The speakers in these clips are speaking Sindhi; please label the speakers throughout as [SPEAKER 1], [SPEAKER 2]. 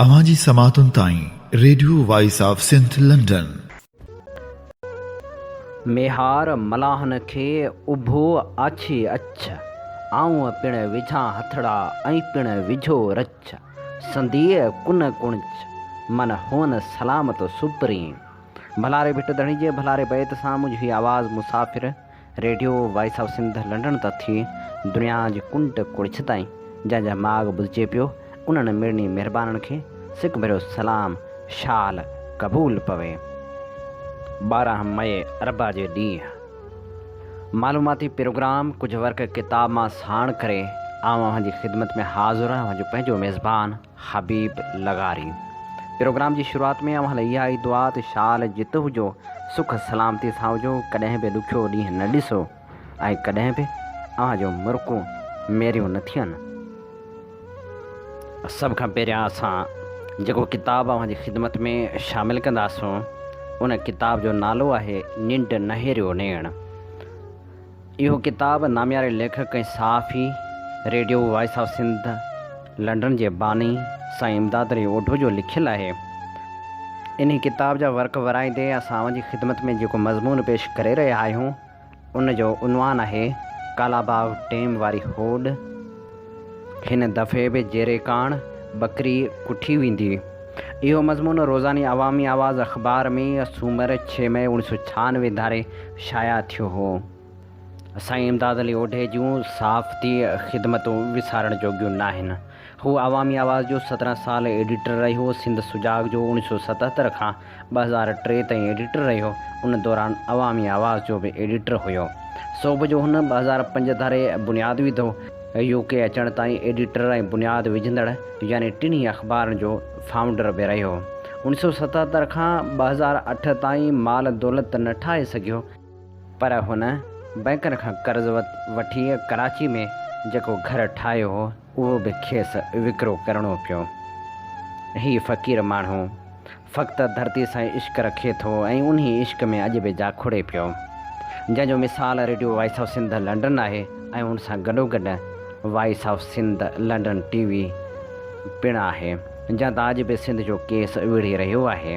[SPEAKER 1] اوهان جي سماعتن تائين radio voice of Sindh London.
[SPEAKER 2] Mehar ملاحن کي اڀو آڇي اڇ، آئون پڻ وجهان هٿڙا ۽ پڻ وجهو رڇ، سنديء ڪن ڪڻڇ، من هون سلامت سپرين. ڀلاري ڀٽ ڌڻي جي ڀلاري بيت سان منهنجو هي آواز مسافر radio voice of Sindh London تان ٿي دنيا جي ڪنڊ ڪڙڇ تائين جنهن جنهن ماڳ ٻڌجي پيو انهن مڙني مهربانن کي سڪ ڀريو سلام شال قبول پوي. 12 مئي اربع جي ڏينهن معلوماتي پروگرام ڪجهه ورق ڪتاب مان ساڻ ڪري آئون اوهان جي خدمت ۾ حاضر اوهان جو پنهنجو ميزبان حبيب لغاري پروگرام جي شروعات ۾ اوهان لاء اها ئي دعا ته شال جت هجو سک سلامتي سان هجو ڪڏهن به ڏکيو ڏينهن نه ڏسو ۽ ڪڏهن به اوهان جون مرڪون ميريون نه ٿين. سڀ کان پهريان اسان جيڪو ڪتاب اوهان جي خدمت ۾ شامل ڪنداسون ان ڪتاب جو نالو آهي ننڊ نهيريو نيڻ. اهو ڪتاب نامياري ليکڪ ۽ صحافي، radio voice of Sindh London جي باني سائين امداد علي اوڍو جو لکيل آهي. انهي ڪتاب جا ورق ورائيندي اسان اوهان جي خدمت ۾ جيڪو مضمون پيش ڪري رهيا آهيون ان جو عنوان آهي ڪالاباغ ڊيم واري هوڏ هن دفعي به جيري ڪاڻ ٻڪري ڪٺي ويندي. اهو مضمون روزاني عوامي آواز اخبار ۾ سومر ڇهه مئي اوڻيھ سو ڇهانوي ڌاري شايع ٿيو هو. سائين امداد علي اوڍي جون صحافتي خدمتون وسارڻ جوڳيون ناهن. هو عوامي آواز جو 17 سال ايڊيٽر رهيو، سنڌ سجاڳ جو اوڻيھ سو 77 کان 2003 تائين ايڊيٽر رهيو، ان دوران عوامي آواز جو به ايڊيٽر هيو. سوڀ جو هن 2005 ڌاري بنياد وڌو. يو ڪي اچڻ تائين ايڊيٽر ۽ بنياد وجهندڙ يعني ٽنهي اخبارن جو فائونڊر به رهيو. اوڻيھ سو 77 کان 2008 تائين مال دولت نه ٺاهي سگهيو، پر هن بئنڪن کان قرض وٺي ڪراچي ۾ جيڪو گهر ٺاهيو هو، اهو به کيس وڪرو ڪرڻو پيو. هي فقير ماڻهو فقط ڌرتي سان عشق رکي ٿو ۽ انهي عشق ۾ اڄ به جاکوڙي پيو. جنهن جو مثال radio voice of Sindh London آهي ۽ ان سان گڏوگڏ voice of Sindh London T V پڻ آهي، جنهن تان اڄ به سنڌ جو ڪيس وڙهي رهيو آهي.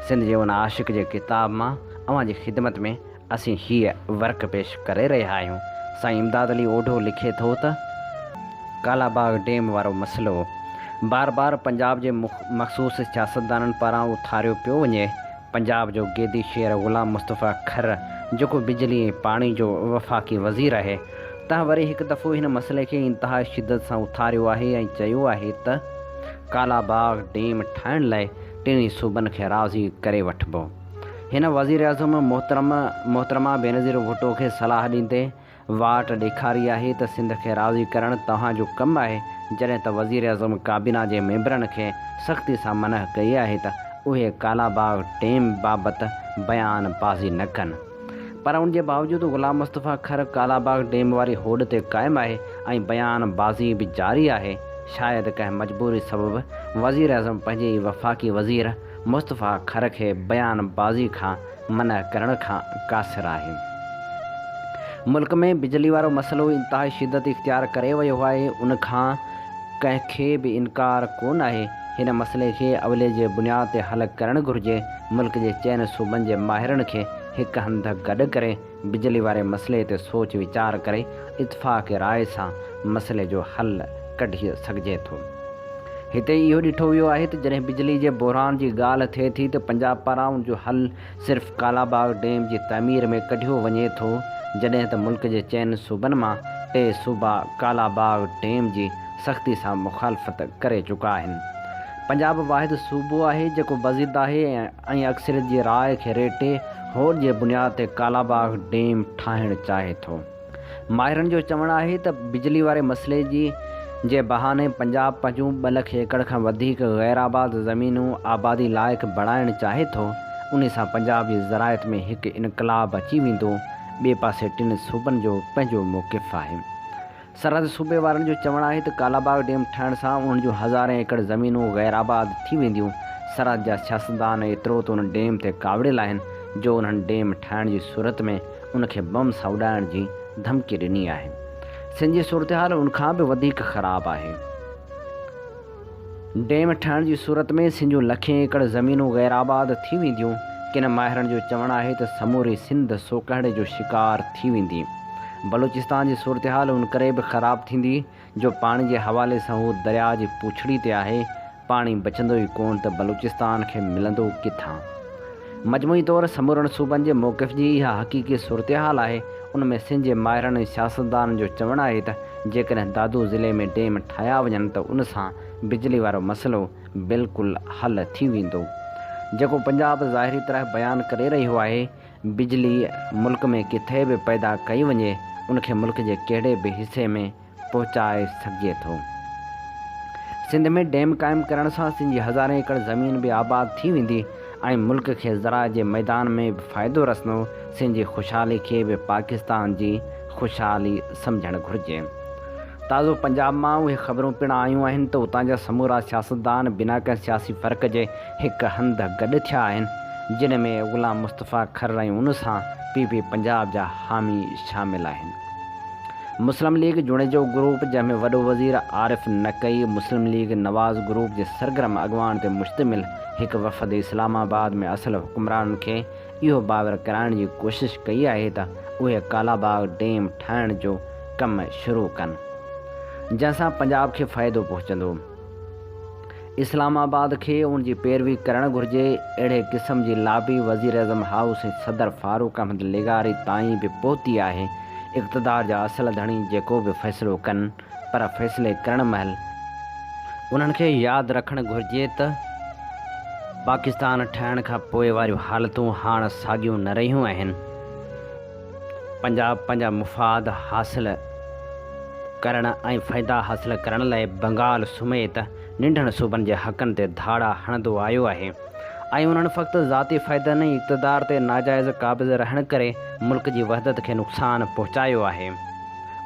[SPEAKER 2] سنڌ جي ان عاشق جي ڪتاب مان اوهان جي خدمت ۾ اسين هيء ورق پيش ڪري رهيا آهيون. سائين امداد علي اوڍو لکي ٿو ته، ڪالاباغ ڊيم وارو مسئلو بار بار پنجاب جي مخصوص سياستدانن پاران اٿاريو پيو وڃي. پنجاب جو گيدي شير غلام مصطفيٰ کر جيڪو بجلي ۽ پاڻي جو وفاقي وزير آهي، تنهن وري هڪ دفعو هن مسئلي کي انتهائي شدت سان اٿاريو آهي ۽ چيو آهي ته ڪالاباغ ڊيم ٺاهڻ لاء ٽنهي صوبن کي راضي ڪري وٺبو. هن وزيراعظم محترم محترمه بينظير ڀٽو کي صلاح ڏيندي واٽ ڏيکاري آهي ته سنڌ کي راضي ڪرڻ توهان جو ڪم آهي جڏهن ته وزيراعظم ڪابينا جي ميمبرن کي سختي سان منع ڪئي آهي ته اهي ڪالاباغ ڊيم بابت بيان بازي نه ڪن پر ان جي باوجود غلام مصطفيٰ کر ڪالاباغ ڊيم واري هوڏ تي قائم آهي ۽ بيان بازي به جاري آهي شايد ڪنهن مجبوري سبب وزيراعظم پنهنجي ئي وفاقي وزير مصطفيٰ کر کي بيان بازي کان منع ڪرڻ کان قاصر آهي. ملڪ ۾ بجلي وارو مسئلو انتهائي شدت اختيار ڪري ويو آهي، ان کان ڪنهن کي به انڪار ڪونه آهي، هن مسئلي کي اولي جي بنياد تي حل ڪرڻ گهرجي، ملڪ جي چئن صوبن جي ماهرن کي هڪ هنڌ گڏ ڪري بجلي واري مسئلي تي سوچ ويچار ڪري اتفاق راء سان مسئلي جو حل ڪڍي سگهجي ٿو. هتي اهو ڏٺو ويو آهي ته جڏهن بجلي جي بحران جي ڳالهه ٿئي ٿي ته پنجاب پاران ان جو حل صرف ڪالاباغ ڊيم جي تعمير ۾ ڪڍيو وڃي ٿو جڏهن ته ملڪ جي چئن صوبن مان ٽي صوبا ڪالاباغ ڊيم جي سختي سان مخالفت ڪري چڪا آهن. پنجاب واحد صوبو آهي جيڪو بضد آهي ۽ اڪثريت جي راء کي ريٽي هوڏ جي بنياد تي ڪالاباغ ڊيم ٺاهڻ چاهي ٿو. ماهرن جو چوڻ آهي ته بجلي واري مسئلي جي جي بهاني پنجاب پنهنجون ٻه لک ايڪڙ کان وڌيڪ غير آباد زمينون آبادي لائق بڻائڻ چاهي ٿو، انهي سان پنجاب جي زراعت ۾ هڪ انقلاب اچي ويندو، ٻئي پاسي ٽن صوبن جو پنهنجو موقف آهي. سرحد صوبي وارن جو چوڻ آهي ته ڪالاباغ ڊيم ٺهڻ سان انهن جون هزارين ايڪڙ زمينون غير آباد ٿي وينديون، سرحد جا سياستدان ايترو ته ان ڊيم تي ڪاوڙيل آهن جو انهن ڊيم ٺاهڻ جي صورت ۾ ان کي بم سان اڏائڻ جي ڌمڪي ڏني آهي. سنڌ جي صورتحال ان کان به وڌيڪ خراب آهي. ڊيم ٺهڻ جي صورت ۾ سنڌ جون لکين ايڪڙ زمينون غير آباد ٿي وينديون، ڪن ماهرن جو چوڻ آهي ته سموري سنڌ سوڪهڙي جو شڪار ٿي ويندي. بلوچستان جي صورتحال ان ڪري به خراب ٿيندي جو پاڻي جي حوالي سان هو درياء جي پوڇڙي تي آهي، پاڻي بچندو ئي ڪونه ته بلوچستان کي ملندو ڪٿان؟ مجموعي طور سمورن صوبن جي موقف جي اها حقيقي صورتحال آهي، ان ۾ سنڌ جي ماهرن ۽ سياستدانن جو چوڻ آهي ته جيڪڏهن دادو ضلعي ۾ ڊيم ٺاهيا وڃن ته ان سان بجلي وارو مسئلو بلڪل حل ٿي ويندو. جيڪو پنجاب ظاهري طرح بيان ڪري رهيو آهي، بجلي ملڪ ۾ ڪٿي به پيدا ڪئي وڃي ان کي ملڪ جي ڪهڙي به حصي ۾ پهچائي سگهجي ٿو. سنڌ ۾ ڊيم قائم ڪرڻ سان سنڌ جي هزارين ايڪڙ زمين به آباد ٿي ويندي ۽ ملڪ کي زراعت جي ميدان ۾ به فائدو رسندو، سنڌ جي خوشحالي کي به پاڪستان جي خوشحالي سمجهڻ گهرجي. تازو پنجاب مان اهي خبرون پڻ آيون آهن ته اتان جا سمورا سياستدان بنا ڪنهن سياسي فرق جي هڪ هنڌ گڏ ٿيا آهن، جن ۾ غلام مصطفيٰ کر ۽ ان سان پي پي پنجاب جا حامي شامل آهن. مسلم ليگ جوڻيجو گروپ جنهن ۾ وڏو وزير عارف نقوي، مسلم ليگ نواز گروپ جي سرگرم اڳواڻ تي مشتمل هڪ وفد اسلام آباد ۾ اصل حڪمرانن کي اهو باور ڪرائڻ جي ڪوشش ڪئي آهي ته اهي ڪالاباغ ڊيم ٺاهڻ جو ڪم شروع ڪن جنهن سان پنجاب کي فائدو پهچندو. اسلام آباد کي ان جي پيروي ڪرڻ گهرجي، اهڙي قسم جي لابي وزيراعظم هائوس ۽ صدر فاروق احمد لغاري تائين به پهتي آهي، اقتدار جا اصل ڌڻي جيڪو به فيصلو ڪن پر فيصلي ڪرڻ مهل انهن کي ياد رکڻ گهرجي ته پاڪستان ٺهڻ کان پوء واريون حالتون هاڻ ساڳيون نه رهيون آهن. پنجاب پنهنجا مفاد حاصل ڪرڻ ۽ فائدا حاصل ڪرڻ لاء بنگال سميت ننڍن صوبن جي حقن تي ڌاڙا هڻندو آيو آهي ۽ انهن فقط ذاتي فائدن ۽ اقتدار تي ناجائز قابض رهڻ ڪري ملڪ جي وحدت کي نقصان پهچايو آهي.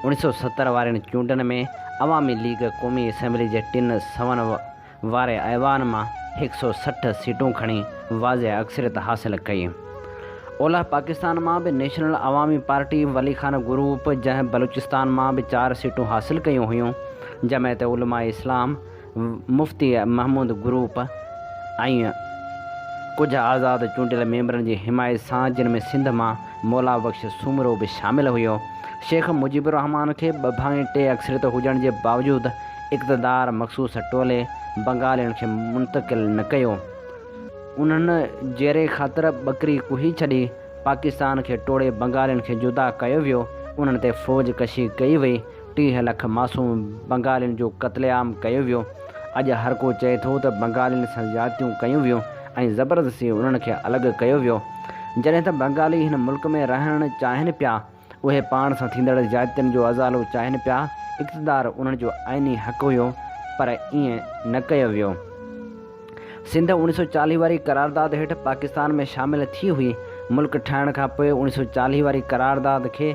[SPEAKER 2] 1970 وارين چونڊن ۾ عوامي ليگ قومي اسيمبلي جي ٽن سون واري ايوان مان هڪ سئو 60 سيٽون کڻي واضح اڪثريت حاصل ڪئي. اولهه پاڪستان مان به نيشنل عوامي پارٽي ولي خان گروپ جنهن بلوچستان مان به چار سيٽون حاصل ڪيون هيون، جمعيت علماء اسلام، مفتي محمود گروپ ۽ ڪجهه آزاد چونڊيل ميمبرن جي حمايت سان جن ۾ سنڌ مان مولا بخش سومرو به شامل هيو. شيخ مجيب الرحمان کي ٻه ڀاڱي ٽي اڪثريت هجڻ جي باوجود اقتدار مخصوص ٽولي بنگالين کي منتقل نه ڪيو. انهن جيري خاطر ٻڪري ڪهي ڇڏي، پاڪستان کي ٽوڙي بنگالين کي جدا ڪيو ويو، انهن تي فوج ڪشي ڪئي وئي، 30 لک معصوم بنگالين جو قتل عام ڪيو ويو. اڄ هر ڪو چئي ٿو ته بنگالين سان زيادتيون ڪيون ويون ۽ زبردستي انهن کي الڳ ڪيو ويو. جڏهن ته بنگالي هن ملڪ ۾ رهڻ چاهين پيا، اهي پاڻ سان ٿيندڙ زيادتين جو ازالو چاهين پيا، اقتدار انهن جو آئيني حق هيو پر ائين نه ڪيو ويو. سنڌ 1940 واري قرارداد هيٺ پاڪستان ۾ شامل ٿي هئي، ملڪ ٺاهڻ کان پوء 1940 واري قرارداد کي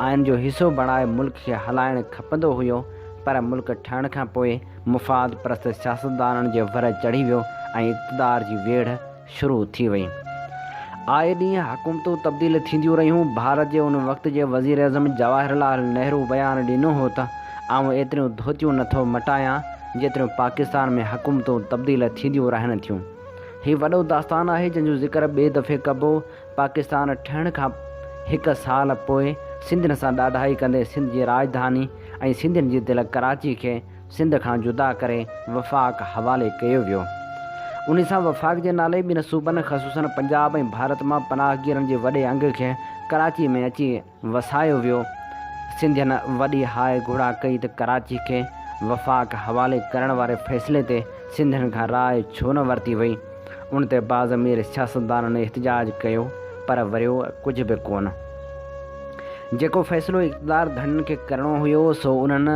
[SPEAKER 2] آئين جو حصو بڻائي ملڪ کي هلائڻ کپندو هيو پر ملڪ ٺهڻ کان پوء مفاد پرست سياستدانن جي ور چڙهي ويو ۽ اقتدار جي ويڙهه شروع ٿي وئي. آئي ڏينهن حڪومتون تبديل ٿينديون رهيون. ڀارت جي ان وقت جي وزيراعظم جواهر لال نهرو بيان ڏنو هو ته آئون ايتريون ڌوتيون نه ٿو مٽايان جيتريون پاڪستان ۾ حڪومتون تبديل ٿينديون رهن ٿيون. هي وڏو داستان آهي جنهن جو ذڪر ٻئي دفعي ڪبو. پاڪستان ٺهڻ کان هڪ سال پوء سنڌين سان ڏاڍائي ڪندي سنڌ جي راڄڌاني ۽ سنڌين جي دل ڪراچي کي سنڌ کان جدا ڪري وفاق حوالي ڪيو ويو. انهي سان وفاق جي نالي ٻن صوبن خصوصاً پنجاب ۽ ڀارت مان پناهگيرن جي وڏي انگ کي ڪراچي ۾ اچي وسايو ويو. سنڌين وڏي هاء گهوڙا ڪئي ته ڪراچي کي وفاق حوالي ڪرڻ واري فيصلي تي سنڌين کان راء ڇو نه ورتي وئي. ان تي باضمير سياستدانن احتجاج ڪيو پر وريو ڪجهه به ڪونه. جيڪو فيصلو اقتدار ڌڻين کي ڪرڻو هيو سو انهن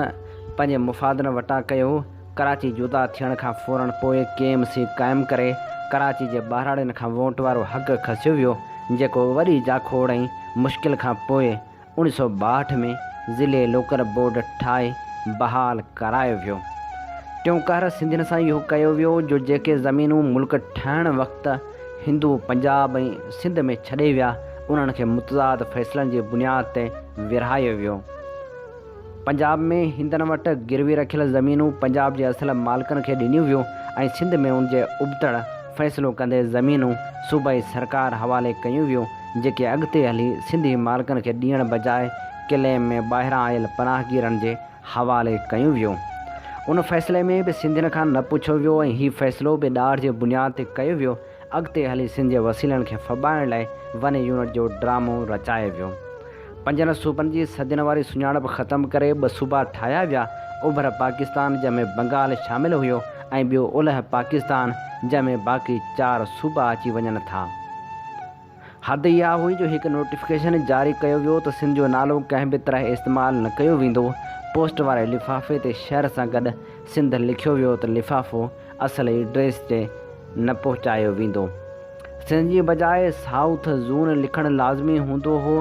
[SPEAKER 2] پنهنجي مفادن وٽان ڪيو، ڪراچي جدا ٿيڻ کان فورن پوء ڪي ايم سي قائم ڪري ڪراچي جي ٻهراڙين کان ووٽ وارو حق کسيو ويو، جيڪو وڏي جاکوڙ ۽ مشڪل کان پوء 1962 ۾ ضلعي لوڪل بورڊ ٺاهي بحال ڪرايو ويو. ٽيون قهر سنڌين سان اهو ڪيو ويو جو جيڪي زمينون ملڪ ٺهڻ وقت هندو پنجاب ۽ سنڌ ۾ ڇڏي ويا، انهن کي متضاد فيصلن جي بنياد تي ورهايو ويو. پنجاب ۾ هندن وٽ گروي رکيل زمينون پنجاب جي اصل مالڪن کي ڏنيون ويون ۽ سنڌ ۾ ان جي ابتڙ فيصلو ڪندي زمينون صوبائي سرڪار حوالي ڪيون ويون، جيڪي اڳتي هلي سنڌي مالڪن کي ڏيڻ بجاء ڪليم ۾ ٻاهران آيل پناهگيرن جي حوالي ڪيون ويون. ان فيصلي ۾ به سنڌين کان نه پڇيو ويو ۽ هي فيصلو به ڏاڍ جي بنياد تي ڪيو ويو. اڳتي هلي سنڌ جي وسيلن کي ڦٻائڻ لاء ون يونٽ جو ڊرامو رچايو ويو. پنجن صوبن جي صدين واري سڃاڻپ ختم ڪري ٻه صوبا ٺاهيا ويا، اوڀر پاڪستان جنهن ۾ بنگال شامل هيو ۽ ٻيو اولهه پاڪستان جنهن ۾ باقي چار صوبا اچي وڃن ٿا. حد اها هئي جو هڪ نوٽيفڪيشن جاري ڪيو ويو ته سنڌ جو نالو ڪنهن به طرح استعمال نه ڪيو ويندو، پوسٽ واري لفافي تي شهر سان گڏ سنڌ لکيو ويو ته لفافو اصل ايڊريس تي نه پهچايو ويندو. سنڌ جي بجاء سائوٿ زون لکڻ لازمي هوندو هو.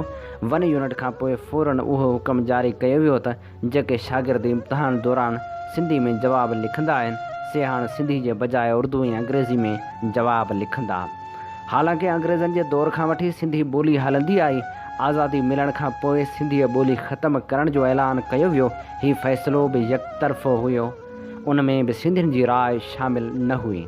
[SPEAKER 2] ون يونٽ کان پوء فورن اهو حڪم جاري ڪيو ويو ته جيڪي شاگرد امتحان دوران سنڌي ۾ جواب لکندا آهن، سي هاڻ سنڌي جي بجاء اردو ۽ انگريزي ۾ جواب لکندا. حالانڪه انگريزن جي دور کان وٺي سنڌي ٻولي هلندي آئي. آزادي ملڻ کان پوء سنڌيء ٻولي ختم ڪرڻ جو اعلان ڪيو ويو. هي فيصلو به يڪطرفو هيو. ان ۾ به سنڌين جي راء شامل نه هئي.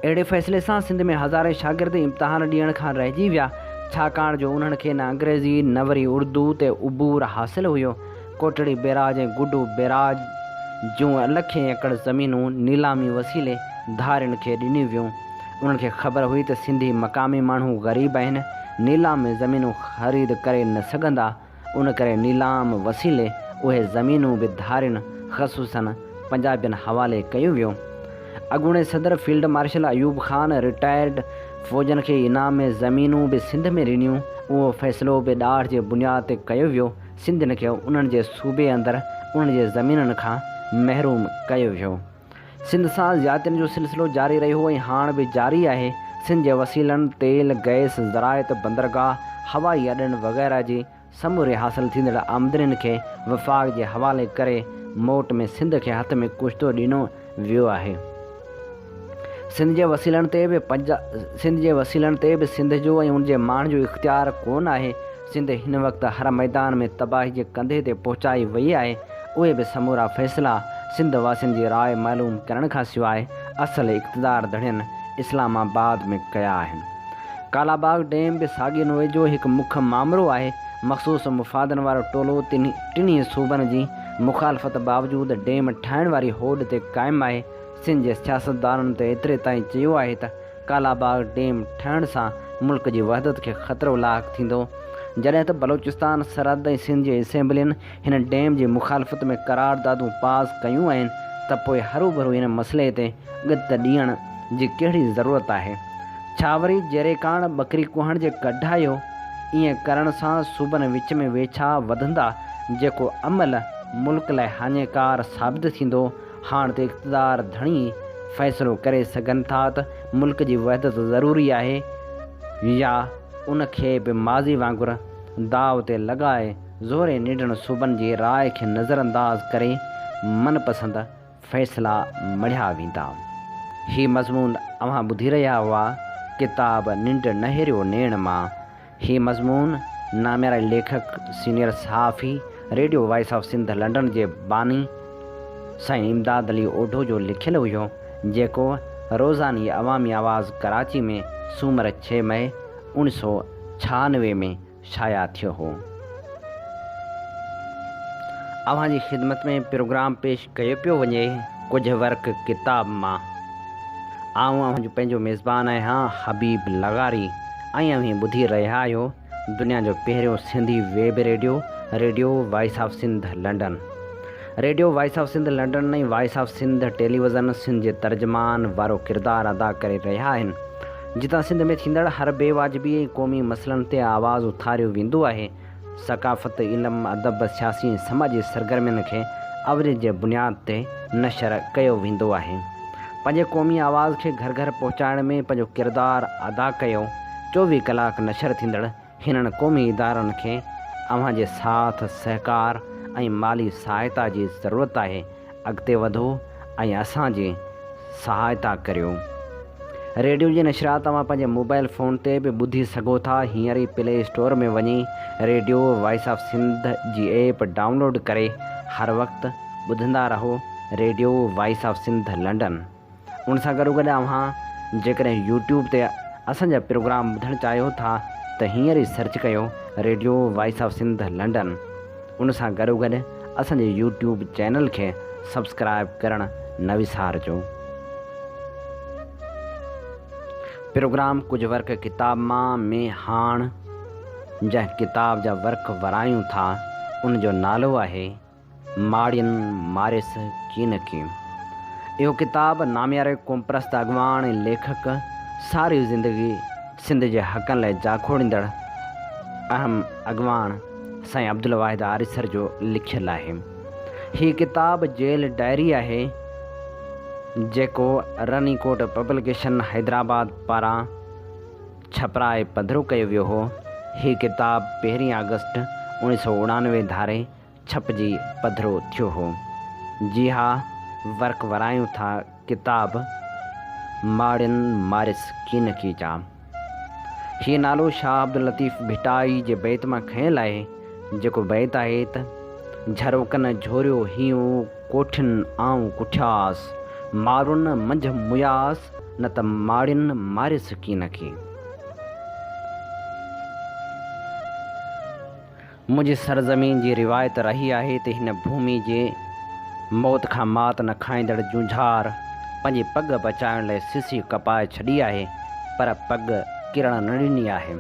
[SPEAKER 2] اهڙي فيصلي سان سنڌ ۾ هزارين شاگرد امتحان ڏيڻ کان رهجي ويا، ڇاڪاڻ جو انهن کي نه انگريزي نه وري اردو تي عبور حاصل هيو. ڪوٽڙي بيراج ۽ گڊو بيراج جون لکين ايڪڙ زمينون نيلامي وسيلي ڌارين کي ڏنيون ويون. انهن کي خبر هئي ته سنڌي مقامي ماڻهو غريب آهن، نيلام ۾ زمينون خريد ڪري نه سگهندا، ان ڪري نيلام وسيلي اهي زمينون به ڌارين خصوصاً پنجابين حوالي ڪيون ويون. اڳوڻي صدر field marshal Ayub Khan retired فوجن کي انعام ۾ زمينون به سنڌ ۾ ڏنيون، اهو فيصلو به ڏاڍ جي بنياد تي ڪيو ويو، سنڌين کي انهن جي صوبي اندر انهن جي زمينن کان محروم ڪيو ويو. سنڌ سان زيادتين جو سلسلو جاري رهيو ۽ هاڻ به جاري آهي، سنڌ جي وسيلن، تيل، گئس، زراعت، بندرگاهه، هوائي اڏن وغيره جي سموري حاصل ٿيندڙ آمدنين کي وفاق جي حوالي ڪري موٽ ۾ سنڌ کي هٿ ۾ ڪشتو ڏنو ويو آهي. سنڌ جي وسيلن تي به سنڌ جي وسيلن تي به سنڌ جو ۽ ان جي ماڻهن جو اختيار ڪونه آهي، سنڌ هن وقت هر ميدان ۾ تباهي جي ڪنڌي تي پهچائي وئي آهي، اهي به سمورا فيصلا سنڌ واسين جي راء معلوم ڪرڻ کان سواء اصل اقتدار ڌڻين اسلام آباد ۾ ڪيا آهن. ڪالاباغ ڊيم به ساڳي نوع جو هڪ مک مامرو آهي، مخصوص مفادن وارو ٽولو ٽنهي صوبن جي مخالفت باوجود ڊيم ٺاهڻ واري هوڏ تي قائم آهي، سنڌ جي سياستدانن ته ايتري تائين چيو آهي ته ڪالاباغ ڊيم ٺهڻ سان ملڪ جي وحدت کي خطرو لاحق ٿيندو، جڏهن ته بلوچستان، سرحد ۽ سنڌ جي اسيمبلين هن ڊيم جي مخالفت ۾ قراردادون پاس ڪيون آهن ته پوء هروڀرو هن مسئلي تي ڳت ڏيڻ جي ڪهڙي ضرورت آهي؟ ڇا وري جيريڪاڻ ٻڪري ڪهڻ جي ڪڍ آهيو؟ ائين ڪرڻ سان صوبن وچ ۾ ويڇا وڌندا، جيڪو عمل ملڪ لاء هاڃيڪار ثابت ٿيندو. هاڻ ته اقتدار ڌڻي فيصلو ڪري سگهن ٿا ته ملڪ جي وحدت ضروري آهي يا ان کي به ماضي وانگر داء تي لڳائي زوري ننڍن صوبن جي راء کي نظرانداز ڪري من پسند فيصلا مڙهيا ويندا. هي مضمون اوهان ٻڌي رهيا هئا ڪتاب ننڊ نه هيريو نيڻ مان. هي مضمون نامياري ليکڪ، سينيئر صحافي، radio voice of Sindh London جي باني سائين امداد علي اوڍو جو لکيل هيو، جيڪو روزاني عوامي آواز ڪراچي ۾ سومر ڇهه مئي اوڻيھ سؤ ڇهانوي ۾ شايع ٿيو هو. اوهان جي خدمت ۾ پروگرام پيش ڪيو پيو وڃي ڪجهه ورق ڪتاب مان. آئون اوهان جو پنهنجو ميزبان آهيان حبيب لغاري ۽ اوهين ٻڌي رهيا آهيو دنيا جو پهريون Sindhi web radio, radio voice of Sindh London. Radio voice of Sindh London ۽ voice of Sindh television Sindh جي ترجمان وارو ڪردار ادا ڪري رهيا آهن. جتان سنڌ ۾ ٿيندڙ هر بي واجبي ۽ قومي مسئلن تي آواز اٿاريو ويندو آهي. ثقافت، علم، ادب، سياسي ۽ سماجي سرگرمين کي اولين جي بنياد تي نشر ڪيو ويندو آهي. پنهنجي قومي آواز کي گهر گهر پهچائڻ ۾ پنهنجو ڪردار ادا ڪيو. 24 ڪلاڪ نشر ٿيندڙ هنن قومي ادارن کي اوهان جي ساٿ، سهڪار ۽ مالي سهائتا جي ضرورت آهي. اڳتي وڌو ۽ اسان جي سهائتا ڪريو. ريڊيو جي نشريات اوهان پنهنجي موبائل فون تي به ٻڌي سگهو ٿا. هينئر ئي پلي اسٽور ۾ وڃي ريڊيو وائس آف سنڌ جي ايپ ڊائونلوڊ ڪري هر وقت ٻڌندا رهو radio voice of Sindh London. ان سان گڏوگڏ اوهان جيڪڏهن يوٽيوب تي اسان جا پروگرام ٻڌڻ چاهيو ٿا ته هينئر ئي سرچ ڪيو radio voice of Sindh London ان سان گڏوگڏ اسان جي يوٽيوب چينل کي سبسڪرائب ڪرڻ نه وسارجو. پروگرام ڪجهه ورق ڪتاب مان ۾ هاڻ جنهن ڪتاب جا ورق ورايون ٿا ان جو نالو آهي. ماڙين ماريس ڪينڪي. اهو ڪتاب نامياري قومپرست اڳواڻ ۽ ليکڪ، ساري زندگي سنڌ جي حقن لاء جاکوڙيندڙ اهم اڳواڻ سائين عبدالواحد آريسر جو لکيل آهي. هي ڪتاب جيل ڊائري آهي، جيڪو رني ڪوٽ پبلڪيشن حيدرآباد پاران ڇپرائي پڌرو ڪيو ويو هو. هي ڪتاب پهرين آگسٽ اوڻيهه سؤ اڻانوي ڌاري ڇپجي پڌرو ٿيو هو. جي ها ورق ورايون ٿا ڪتاب ماڙين ماريس ڪينڪي جا. هي نالو شاهه عبداللطيف ڀٽائي جي بيت مان کنيل آهي، جيڪو بيت آهي ته، جهروڪن جهوريو هينئون ڪوٺين آئون ڪٺياس، مارون منجهه مياس، نه ته ماڙين ماريس ڪينڪي. منهنجي سرزمين جي روايت رهي آهي ته هن ڀومي جي موت کان مات نه کائيندڙ جونجهار پنهنجي پڳ بچائڻ لاء سسي ڪپائي ڇڏي آهي پر پڳ ڪرڻ نه ڏني آهي.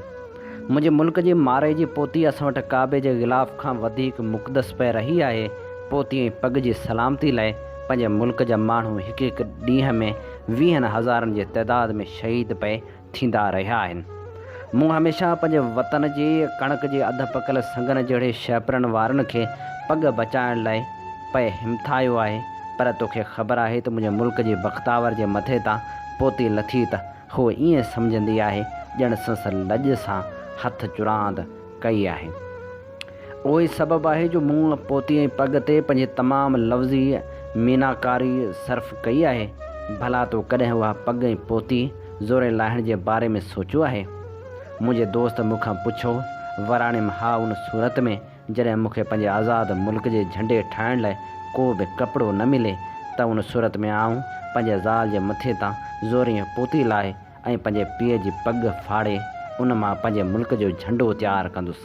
[SPEAKER 2] منهنجي ملڪ جي مارئي جي پوتي اسان وٽ ڪعبي جي غلاف کان وڌيڪ مقدس پئي رهي آهي. پوتي ۽ پڳ جي سلامتي لاء پنهنجي ملڪ جا ماڻهو هڪ هڪ ڏينهن ۾ ويهن هزارن جي تعداد ۾ شهيد پئي ٿيندا رهيا آهن. مون هميشه پنهنجي وطن جي ڪڻڪ جي اڌ پڪل سنگن جهڙي شهپرن وارن کي پڳ بچائڻ لاء پئي همٿايو آهي، پر توکي خبر آهي ته منهنجي ملڪ جي بختاور جي مٿي تان پوتي لٿي ته هوء ائين سمجهندي آهي ڄڻ سنس لڄ سان هٿ چراند ڪئي آهي. اهو ئي سبب آهي جو مون پوتي ۽ پڳ تي پنهنجي تمام لفظي ميناڪاري صرف ڪئي آهي. ڀلا تو ڪڏهن اها پڳ ۽ پوتي زوري لاهڻ جي باري ۾ سوچيو آهي؟ منهنجي دوست مون کان پڇيو. وراڻيم ها ان صورت ۾ جڏهن مون کي پنهنجي آزاد ملڪ جي جهنڊي ٺاهڻ لاء ڪو به ڪپڙو نه ملي ته ان صورت ۾ آئون پنهنجي زال جي مٿي تان زوريء پوتي لاهي ۽ پنهنجي پيء جي پڳ ڦاڙي ان مان پنهنجي ملڪ جو جهنڊو تيار ڪندس.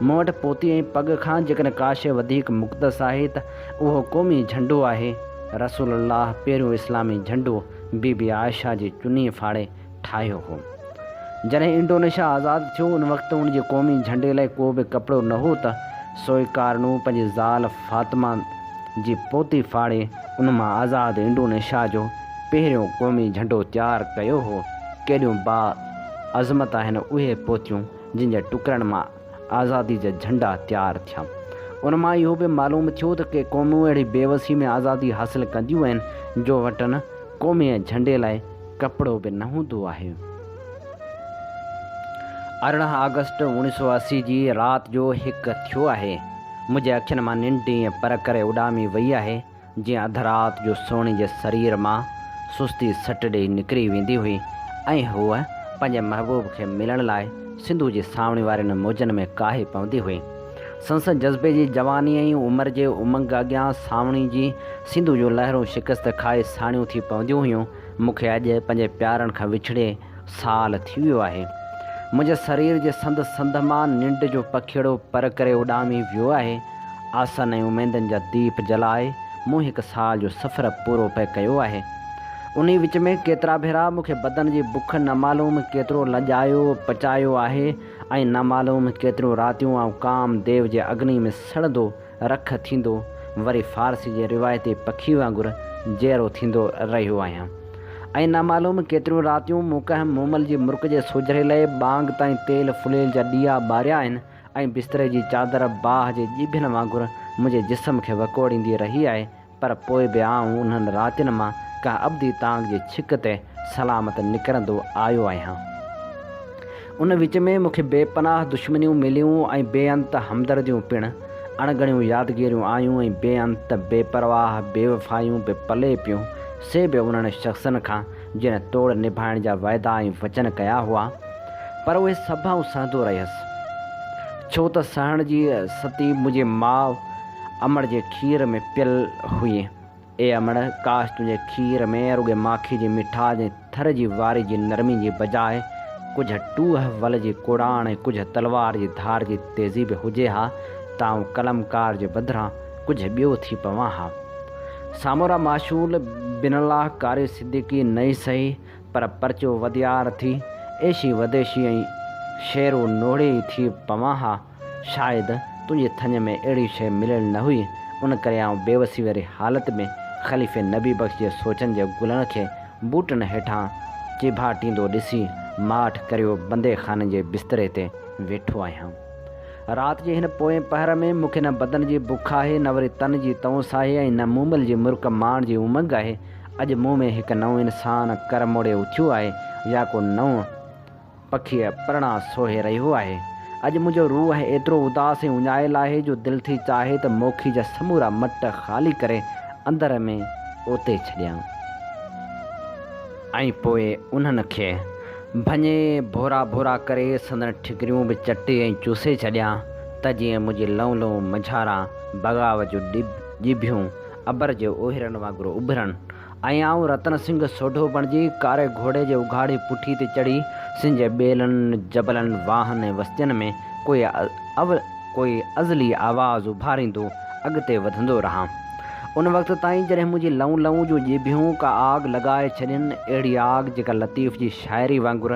[SPEAKER 2] مون وٽ پوتي ۽ پڳ کان جيڪڏهن ڪا شيء وڌيڪ مقدس آهي ته اهو قومي جهنڊو آهي. رسول الله پهريون اسلامي جهنڊو بي بي عائشه جي چني ڦاڙي ٺاهيو هو. جڏهن انڊونيشيا آزاد ٿيو ان وقت ان جي قومي جهنڊي لاء ڪو به ڪپڙو نه هو ته سوئيڪارنو پنهنجي زال فاطمه جي پوتي ڦاڙي ان مان آزاد انڊونيشيا جو پهريون قومي جهنڊو تيار ڪيو هو، ڪيڏيون با عظمت آهن اهي پوتيون جن جي ٽڪرن مان آزادي جا جهنڊا تيار ٿيا. ان مان اهو به معلوم ٿيو ته ڪي قومون اهڙي بيوسي ۾ آزادي حاصل ڪنديون آهن جو وٽن قومي جهنڊي لاء ڪپڙو به نه هوندو آهي. 18 آگسٽ 1980 جي رات جو هڪ ٿيو آهي. منهنجي اکين مان ننڊ ائين پر ڪري اڏامي وئي آهي جيئن اڌ رات جو سهڻي جي سرير مان سستي سٽ ڏيئي نڪري ويندي هئي ۽ هوء پنهنجي محبوب کي ملڻ لاء سنڌو جي سانوڻي وارين موجن ۾ ڪاهي پوندي هئي. سنس جذبي جي جواني ۽ عمر جي امنگ اڳيان سانوڻي جي سنڌو جون لهرون شڪست کائي ساڻيون ٿي پونديون هيون. مون کي اڄ پنهنجي پيارن کان وڇڙي سال ٿي ويو آهي. منهنجي سرير جي سنڌ سنڌ مان ننڊ جو پکيئڙو پر ڪري اڏامي ويو آهي. آسن ۽ اميدن جا ديپ جلائي مون هڪ سال جو سفر پورو پئي ڪيو آهي. انهي وچ ۾ ڪيترا ڀيرا مون کي بدن جي بک نه معلوم ڪيترو لڄايو پچايو آهي ۽ نه معلوم ڪيتريون راتيون آئون ڪام ديو جي اگني ۾ سڙندو رک ٿيندو وري فارسي جي روايتي پکي وانگر جيئرو ٿيندو رهيو آهيان ۽ نه معلوم ڪيتريون راتيون مون ڪنهن مومل جي مرڪ جي سوجهري لئه ٻانگ تائين تيل ڦليل جا ڏيئا ٻاريا آهن ۽ بستري جي چادر باهه جي ڄڀين وانگر منهنجي جسم کي وڪوڙيندي رهي آهي پر پوء به آئون انهن راتين مان ڪنهن ابدي تانگهه جي ڇڪ تي سلامت نڪرندو آيو آهيان. ان وچ ۾ مون کي بي پناهه دشمنيون مليون ۽ بي انت همدرديون پڻ، اڻڳڻيون يادگيريون آيون ۽ بي انت بي پرواهه بيوفايون به پلئه پيون، سي به انهن شخصن کان جن توڙ نڀائڻ جا وعدا ۽ وچن ڪيا هئا. پر اهي سڀ آئون سهندو رهيس. ڇو ته سهڻ جي ستي منهنجي ماء امڙ جي کير ۾ پيل هئي. اي امڙ! ڪاش تنهنجي کير ۾ رڳي ماکي جي مٺاج ۽ ٿر جي واري جي نرمي جي بجاء ڪجهه ٽوهه ول جي ڪوڙاڻ ۽ ڪجهه تلوار جي ڌار جي تيزي به هجي ها ته آئون قلمڪار جي بدران ڪجهه ٻيو ٿي پوان ها. سامورا معشول بن الله قاري صديقي نه ئي سهي پر پرچو وديار ٿي ايشي وديشي ۽ شيرو نوڙي ئي ٿي پوان ها. شايد تنهنجي ٿڃ ۾ اهڙي شيء مليل نه هئي، ان ڪري آئون بيوسي واري حالت ۾ خليفي نبي بخش جي سوچن جي گلن کي بوٽن هيٺان چيڀاٽيندو ڏسي ماٺ ڪريو بندي خاني جي بستري تي ويٺو آهيان. رات جي هن پوئين پهر ۾ مون کي نه بدن جي بک آهي، نه وري تن جي تئونس آهي ۽ نه مومل جي مرڪ ماڻ جي امنگ آهي. اڄ مون ۾ هڪ نئون انسان ڪر موڙي اٿيو آهي يا ڪو نئون. پکيء پرڻا سوهي رهيو آهي. اڄ منهنجو روح ايترو اداس ۽ اڃايل آهي جو دل ٿي چاهي ته موکي جا سمورا مٽ خالي ڪري اندر ۾ اوتي ڇڏيان ۽ پوء انهن کي ڀڃي ڀورا ڀورا ڪري سندن ٺڪريون به چٽي ۽ چوسي ڇڏيان ته جيئن منهنجي لئون لئون منجهاران بغاوت جون ڄڀيون ابر جي اوهيرن وانگر اڀرن ۽ آئون رتن سنگهه سوڍو بڻجي ڪاري گهوڙي جي اگهاڙي پٺي تي چڙهي سنڌ جي ٻيلن، جبلن، واهن ۽ وستين ۾ ڪوئي ڪوئي ازلي آواز اڀاريندو اڳتي وڌندو رهان. ان وقت تائين جڏهن منهنجي لئون لئون جون ڄڀيون ڪا آگ لڳائي ڇڏين، اهڙي آگ جيڪا لطيف جي شاعري وانگر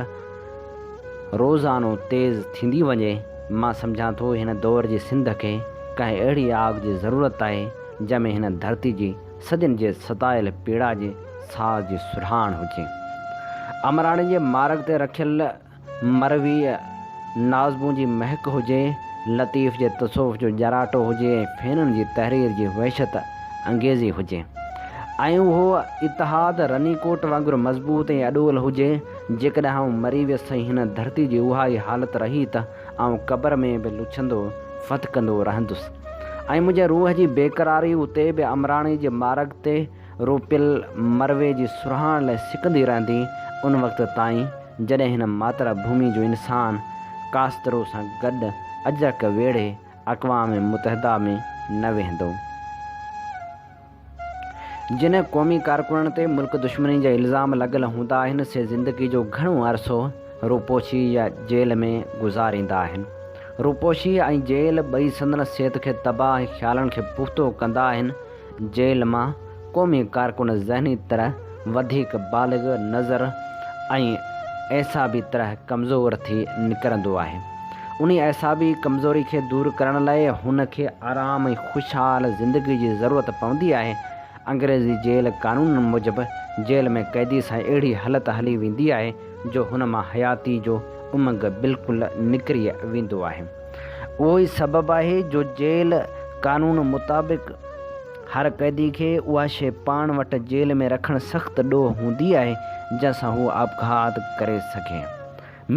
[SPEAKER 2] روزانو تيز ٿيندي وڃي. مان سمجهان ٿو هن دور جي سنڌ کي ڪنهن اهڙي آگ جي ضرورت آهي جنهن ۾ هن ڌرتي جي صدين جي ستايل پيڙا جي ساز جي سرهاڻ هجي. امراڻي جي مارڳ تي رکيل مروي نازبون جي مهڪ هجي، لطيف جي تصوف جو ڄراٽو هجي ۽ ڦينن جي تحرير جي وحشت انگيزي هجي ۽ اهو اتحاد رني ڪوٽ وانگر مضبوط ۽ اڏول هجي. جيڪڏهن آئون مري ويس ۽ هن ڌرتي جي اها ئي حالت رهي ته آئون قبر ۾ به لڇندو ڦٿڪندو رهندس. ۽ منهنجي روح جي بيقراري اتي به امراڻي جي مارڳ تي روپيل مروي جي سرهاڻ لاء سڪندي رهندي، ان وقت تائين جڏهن هن ماتر ڀومي جو انسان ڪاسترو سان گڏ اجرڪ ويڙهي اقوام متحده ۾ نه ويهندو. جن قومي ڪارڪنن تي ملڪ دشمني جا الزام لڳل هوندا آهن، سي زندگي جو گهڻو عرصو روپوشي يا جيل ۾ گذاريندا آهن. روپوشي ۽ جيل ٻئي سندن صحت کي تباهه ۽ خيالن کي پختو ڪندا آهن. جيل مان قومي ڪارڪن ذهني طرح وڌيڪ بالغ نظر ۽ اعصابي طرح ڪمزور ٿي نڪرندو آهي. انهي اعصابي ڪمزوري کي دور ڪرڻ لاء هن کي آرام ۽ خوشحال زندگي جي ضرورت پوندي آهي. انگريزي جيل قانونن موجب جيل ۾ قيدي سان اهڙي هلت هلي ويندي آهي جو هن مان حياتي جو امنگ بلڪل نڪري ويندو آهي. اهو ئي سبب آهي جو جيل قانون مطابق هر قيدي کي اها شيء پاڻ وٽ جيل ۾ رکڻ سخت ڏوهه هوندي آهي جنهن سان هو آپگهات ڪري سگهي.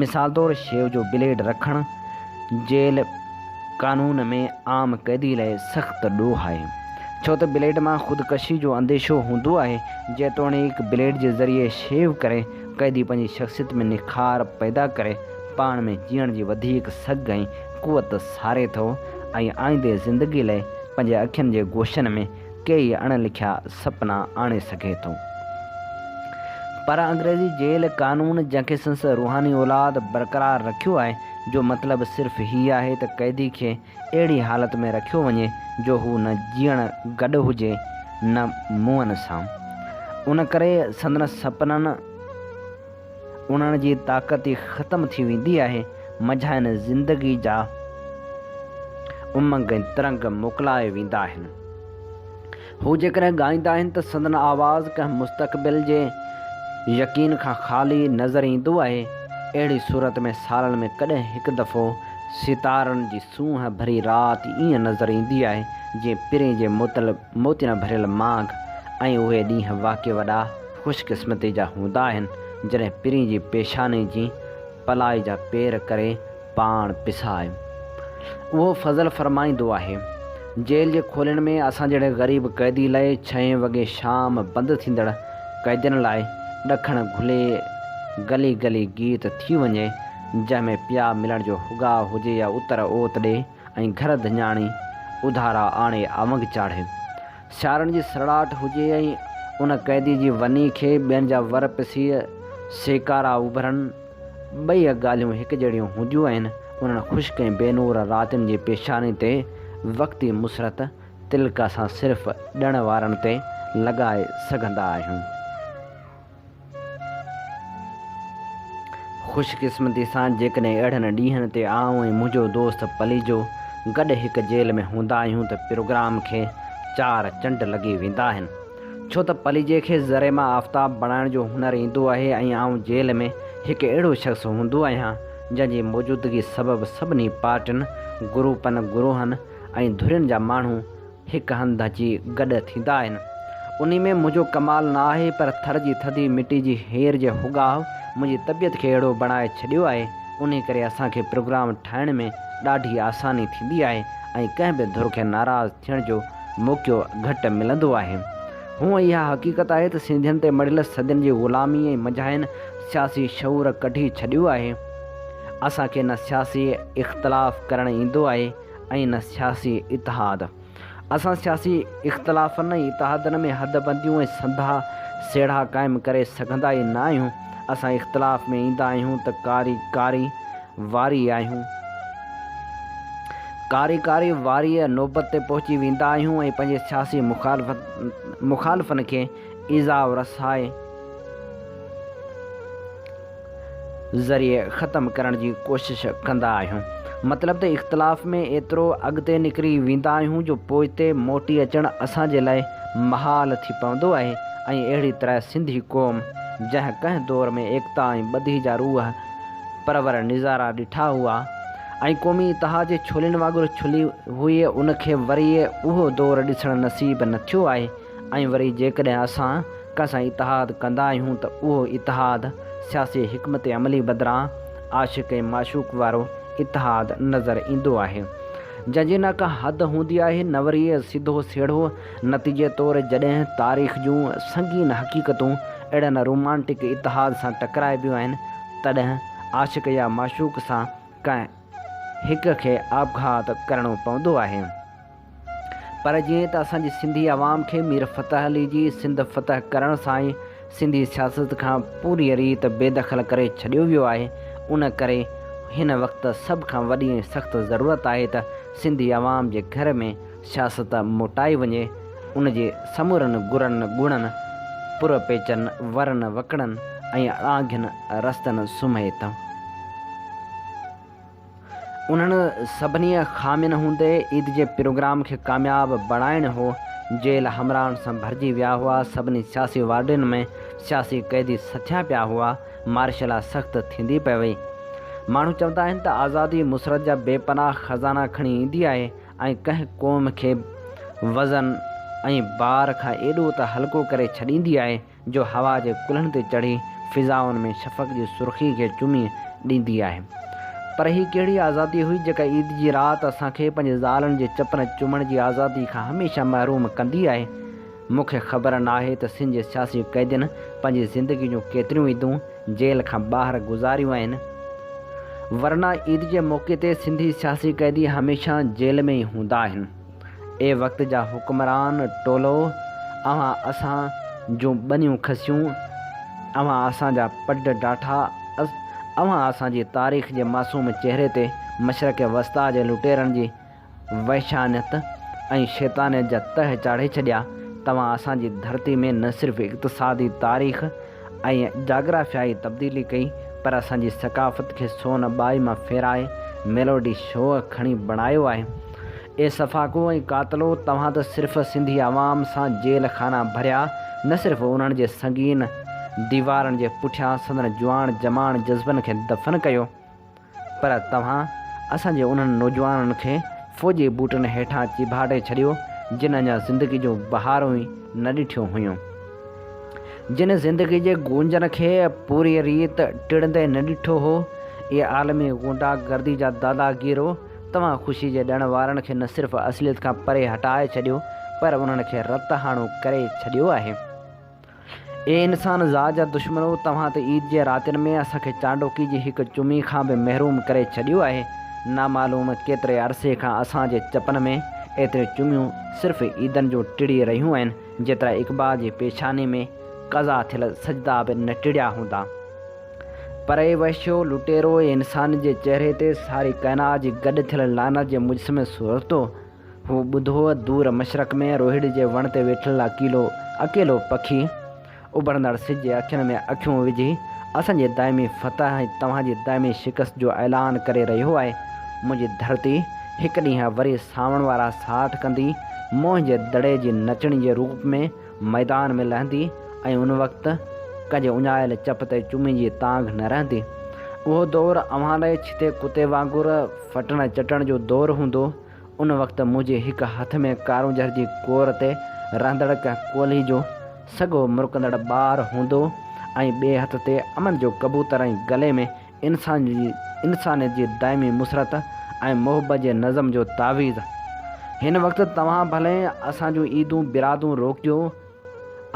[SPEAKER 2] مثال طور شيو جو بليڊ رکڻ جيل قانون ۾ عام قيدي لاء سخت ڏوهه آهي. ڇو ته بليڊ مان خودڪشي جو انديشو هوندو آهي. جيتوڻيڪ بليڊ جي ذريعي شيو ڪري قيدي پنهنجي شخصيت ۾ نکار پيدا ڪري پاڻ ۾ جيئڻ جي وڌيڪ سگهه ۽ قوت ساري ٿو ۽ آئيندي زندگي لاء پنهنجي اکين جي گوشن ۾ ڪيئي اڻ لکيا سپنا آڻي سگهي ٿو. پر انگريزي جيل قانون جنهن کي سندس روحاني اولاد برقرار رکيو آهي، جو مطلب صرف هي آهي ته قيدي کي اهڙي حالت ۾ رکيو وڃي جو هو نه جيئڻ گڏ هجي نه مئن سان. ان ڪري سندن سپنن. اڻڻ جي طاقت ئي ختم ٿي ويندي آهي، منجهائن زندگي جا امنگ ۽ ترنگ موڪلائي ويندا آهن. هو جيڪڏهن ڳائيندا آهن ته سندن آواز ڪنهن مستقبل جي يقين کان خالي نظر ايندو آهي. اهڙي صورت ۾ سالن ۾ ڪڏهن هڪ دفعو ستارن جي سونهن ڀري رات ائين نظر ايندي آهي جيئن پرين جي موتين ڀريل مانگ ۽ اهي ڏينهن واقعي وڏا خوش قسمتي جا هوندا آهن، جڏهن پرين جي پيشاني جي پلائي جا پير ڪري پاڻ پسائي. اهو فضل فرمائيندو آهي. جيل جي کولين ۾ اسان جهڙي غريب قيدي لاء ڇهين وڳي شام بند ٿيندڙ قيدين لاء ڏکڻ گهلي گلي گلي گيت ٿي وڃي، جنهن ۾ پيا ملڻ جو هڳاء هجي يا اتر اوت ڏي ۽ گهر ڌڃاڻي اڌارا آڻي آونگ چاڙهي. سيارن جي سرڙاٽ هجي ۽ ان قيدي جي وني کي ٻين جا ور پسي سيڪارا اڀرن، ٻئي ڳالهيون هڪجهڙيون هونديون آهن. انهن خشڪ ۽ بي نور راتين جي پيشاني تي وقتي مسرت تلڪ اسان صرف ڏڻ وارن تي لڳائي سگهندا آهيون. خوش قسمتي سان جيڪڏهن اهڙن ڏينهن تي آئون ۽ منهنجو دوست پليجو گڏ هڪ جيل ۾ هوندا آهيون ته پروگرام کي چار چنڊ لڳي ويندا آهن. ڇو ته پليجي کي ذري مان آفتاب بڻائڻ جو هنر ايندو آهي ۽ آئون جيل ۾ هڪ اهڙو شخص هوندو آهيان جنهن جي موجودگي سبب سڀني پارٽين، گروپن، گروهن ۽ ڌرين جا ماڻهو هڪ هنڌ اچي گڏ ٿيندا آهن. انهي ۾ منهنجو ڪمال نه آهي پر ٿر جي ٿڌي مٽي جي هير جي هڳاء منهنجي طبيعت کي اهڙو بڻائي ڇڏيو آهي، انهي ڪري اسان کي پروگرام ٺاهڻ ۾ ڏاڍي آساني ٿيندي آهي ۽ ڪنهن به ڌر کي ناراض ٿيڻ جو موقعو گهٽ ملندو آهي. هونء اها حقيقت آهي ته سنڌين تي مڙهيل صدين جي غلامي ۽ منجهائن سياسي شعور ڪڍي ڇڏيو آهي. اسان کي نه سياسي اختلاف ڪرڻ ايندو آهي ۽ نه سياسي اتحاد. اسان سياسي اختلافن ۽ اتحادن ۾ حد بنديون ۽ سنڌا سيڙها قائم ڪري سگهندا ئي نه آهيون. اسان اختلاف ۾ ايندا آهيون ته ڪاري ڪاري واري آهيون. ڪاري ڪاري واريء نوبت تي پهچي ويندا آهيون ۽ پنهنجي سياسي مخالفن کي ايذاء رسائي ذريعي ختم ڪرڻ جي ڪوشش ڪندا آهيون. مطلب ته اختلاف ۾ ايترو اڳتي نڪري ويندا آهيون جو پوئتي موٽي اچڻ اسان جي لاء محال ٿي پوندو آهي ۽ اهڙي طرح سنڌي قوم جنهن ڪنهن دور ۾ ايڪتا ۽ ٻڌي جا روح پرور نظارا ڏٺا هئا ۽ قومي اتحاد جي ڇولين وانگر ڇلي هئي ان کي وري اهو دور ڏسڻ نصيب نه ٿيو آهي ۽ وري جيڪڏهن اسان ڪنهن سان اتحاد ڪندا آهيون ته اهو اتحاد سياسي حڪمت عملي بدران عاشق ۽ معشوق وارو اتحاد نظر ايندو آهي، جنهن جي نه ڪا حد هوندي آهي نه وري سڌو سيڙهو. نتيجي طور جڏهن تاريخ جون سنگين حقيقتون اهڙن رومانٽڪ اتحاد سان ٽڪرائبيون آهن، تڏهن عاشق يا معشوق سان ڪنهن هڪ کي آپگهات ڪرڻو پوندو آهي. پر جيئن ته اسان جي سنڌي عوام کي مير فتح علي جي سنڌ فتح ڪرڻ سان ئي سنڌي سياست کان پوريء ريت بي دخل ڪري ڇڏيو ويو آهي، ان ڪري هن وقت سڀ کان وڏي ۽ سخت ضرورت آهي ته سنڌي عوام جي گهر ۾ سياست موٽائي وڃي، ان جي سمورن گرن گڻن، پر پيچن، ورن وڪڙن ۽ اڙانگهين رستن سميت. انهن سڀني خامين هوندي عيد جي پروگرام کي ڪامياب بڻائڻ هو. جيل همراهن سان ڀرجي ويا هئا، سڀني سياسي وارڊن ۾ سياسي قيدي سٿيا پيا هئا، مارشلا سخت ٿيندي پئي وئي. ماڻهو چوندا آهن ته آزادي مسرت جا بي پناهه خزانا کڻي ايندي آهي ۽ ڪنهن قوم کي وزن ۽ بار کان ايڏو ته هلڪو ڪري ڇڏيندي آهي جو هوا جي ڪلهن تي چڙهي فضائن ۾ شفق جي سرخي کي چمي ڏيندي آهي. پر هي ڪهڙي آزادي هئي جيڪا عيد جي رات اسان کي پنهنجي زالن جي چپن چمڻ جي آزادي کان هميشه محروم ڪندي آهي. مون کي خبر ناهي ته سنڌ جي سياسي قيدين پنهنجي زندگي جون ڪيتريون عيدون جيل کان ٻاهر گذاريون آهن. ورنه عيد جي موقعي تي سنڌي سياسي قيدي هميشه جيل ۾ ئي هوندا آهن. اي وقت جا حڪمران ٽولو، اوهان اسان جون ٻنيون کسيون، اوهان اسان جا پڊ ڊاٺا، اوهان اسان جي تاريخ جي معصوم چهري تي مشرق وسطيٰ جي لٽيرن جي وحشانيت ۽ شيطانيت جا تهه چاڙهي ڇڏيا، توهان اسان جي ڌرتي ۾ نه صرف اقتصادي تاريخ ۽ جاگرافيائي تبديلي ڪئي پر اسان جي ثقافت کي سون ٻائي مان ڦيرائي ميلوڊي شوء کڻي بڻايو آهي. اي سفاڪو ۽ قاتلو توهان ته صرف سنڌي عوام سان جيل خانا ڀريا نه صرف انهن جي سنگين ديوارن جي پٺيان سندن جواڻ جماڻ جذبن کي دفن ڪيو پر توهان اسان جي انهن نوجوانن کي فوجي بوٽن هيٺان چيڀاٽي ڇڏيو جن اڃا زندگي جون بهارون ئي نه ڏٺيون هيون. جن زندگي جي گونجن کي پوريء ريت ٽڙندي نه ڏٺو هو. اي عالمي غنڊا گردي جا داداگيرو! توهان خوشي جي ڏڻ وارن کي نه صرف اصليت کان پري هٽائي ڇڏيو پر انهن کي رت هاڻو ڪري ڇڏيو آهي. اي انسان ذات جا دشمنو! توهان ته عيد جي راتين ۾ اسان کي چانڊوڪي جي هڪ چمي کان به محروم ڪري ڇڏيو آهي. نامعلوم ڪيتري عرصي کان اسان جي چپن ۾ ايتريون چميون صرف عيدن جون ٽڙي رهيون آهن، جيترا اقبال جي پيشاني ۾ قضا ٿيل سجدا به نه ٽڙيا هوندا. پر اي وحشيو، لٽيرو، اي انسان جي چهري تي ساري ڪائنات جي گڏ ٿيل لعنت جي مجسمي صورتو، هو ٻڌو، دور مشرق ۾ روهيڙي جي وڻ تي ويٺل اڪيلو اڪيلو پکي، اڀرندڙ سج جي اکين ۾ اکيون وجهي، اسان جي دائمي فتح ۽ توهان جي دائمي شڪست جو اعلان ڪري رهيو آهي. منهنجي ڌرتي هڪ ڏينهن وري سانوڻ وارا ساٺ ڪندي، موهن جي دڙي جي نچڻي جي روپ ۾ ميدان ۾ لهندي ۽ ان وقت ڪنهن جي اڃايل چپ تي چمي جي تانگهه نه رهندي. اهو دور اوهان لاء ڇتي ڪتي وانگر ڦٽڻ چٽڻ جو دور هوندو. ان وقت منهنجي هڪ هٿ ۾ ڪارونجهر جي ڪور تي رهندڙ ڪنهن ڪولهي جو سگهو مرڪندڙ ٻار هوندو ۽ ٻئي هٿ تي امن جو ڪبوتر ۽ گلي ۾ انسانيت جي دائمي مسرت ۽ محبت جي نظم جو تعويذ. هن وقت توهان ڀلي اسان جون عيدون برادون روڪيو،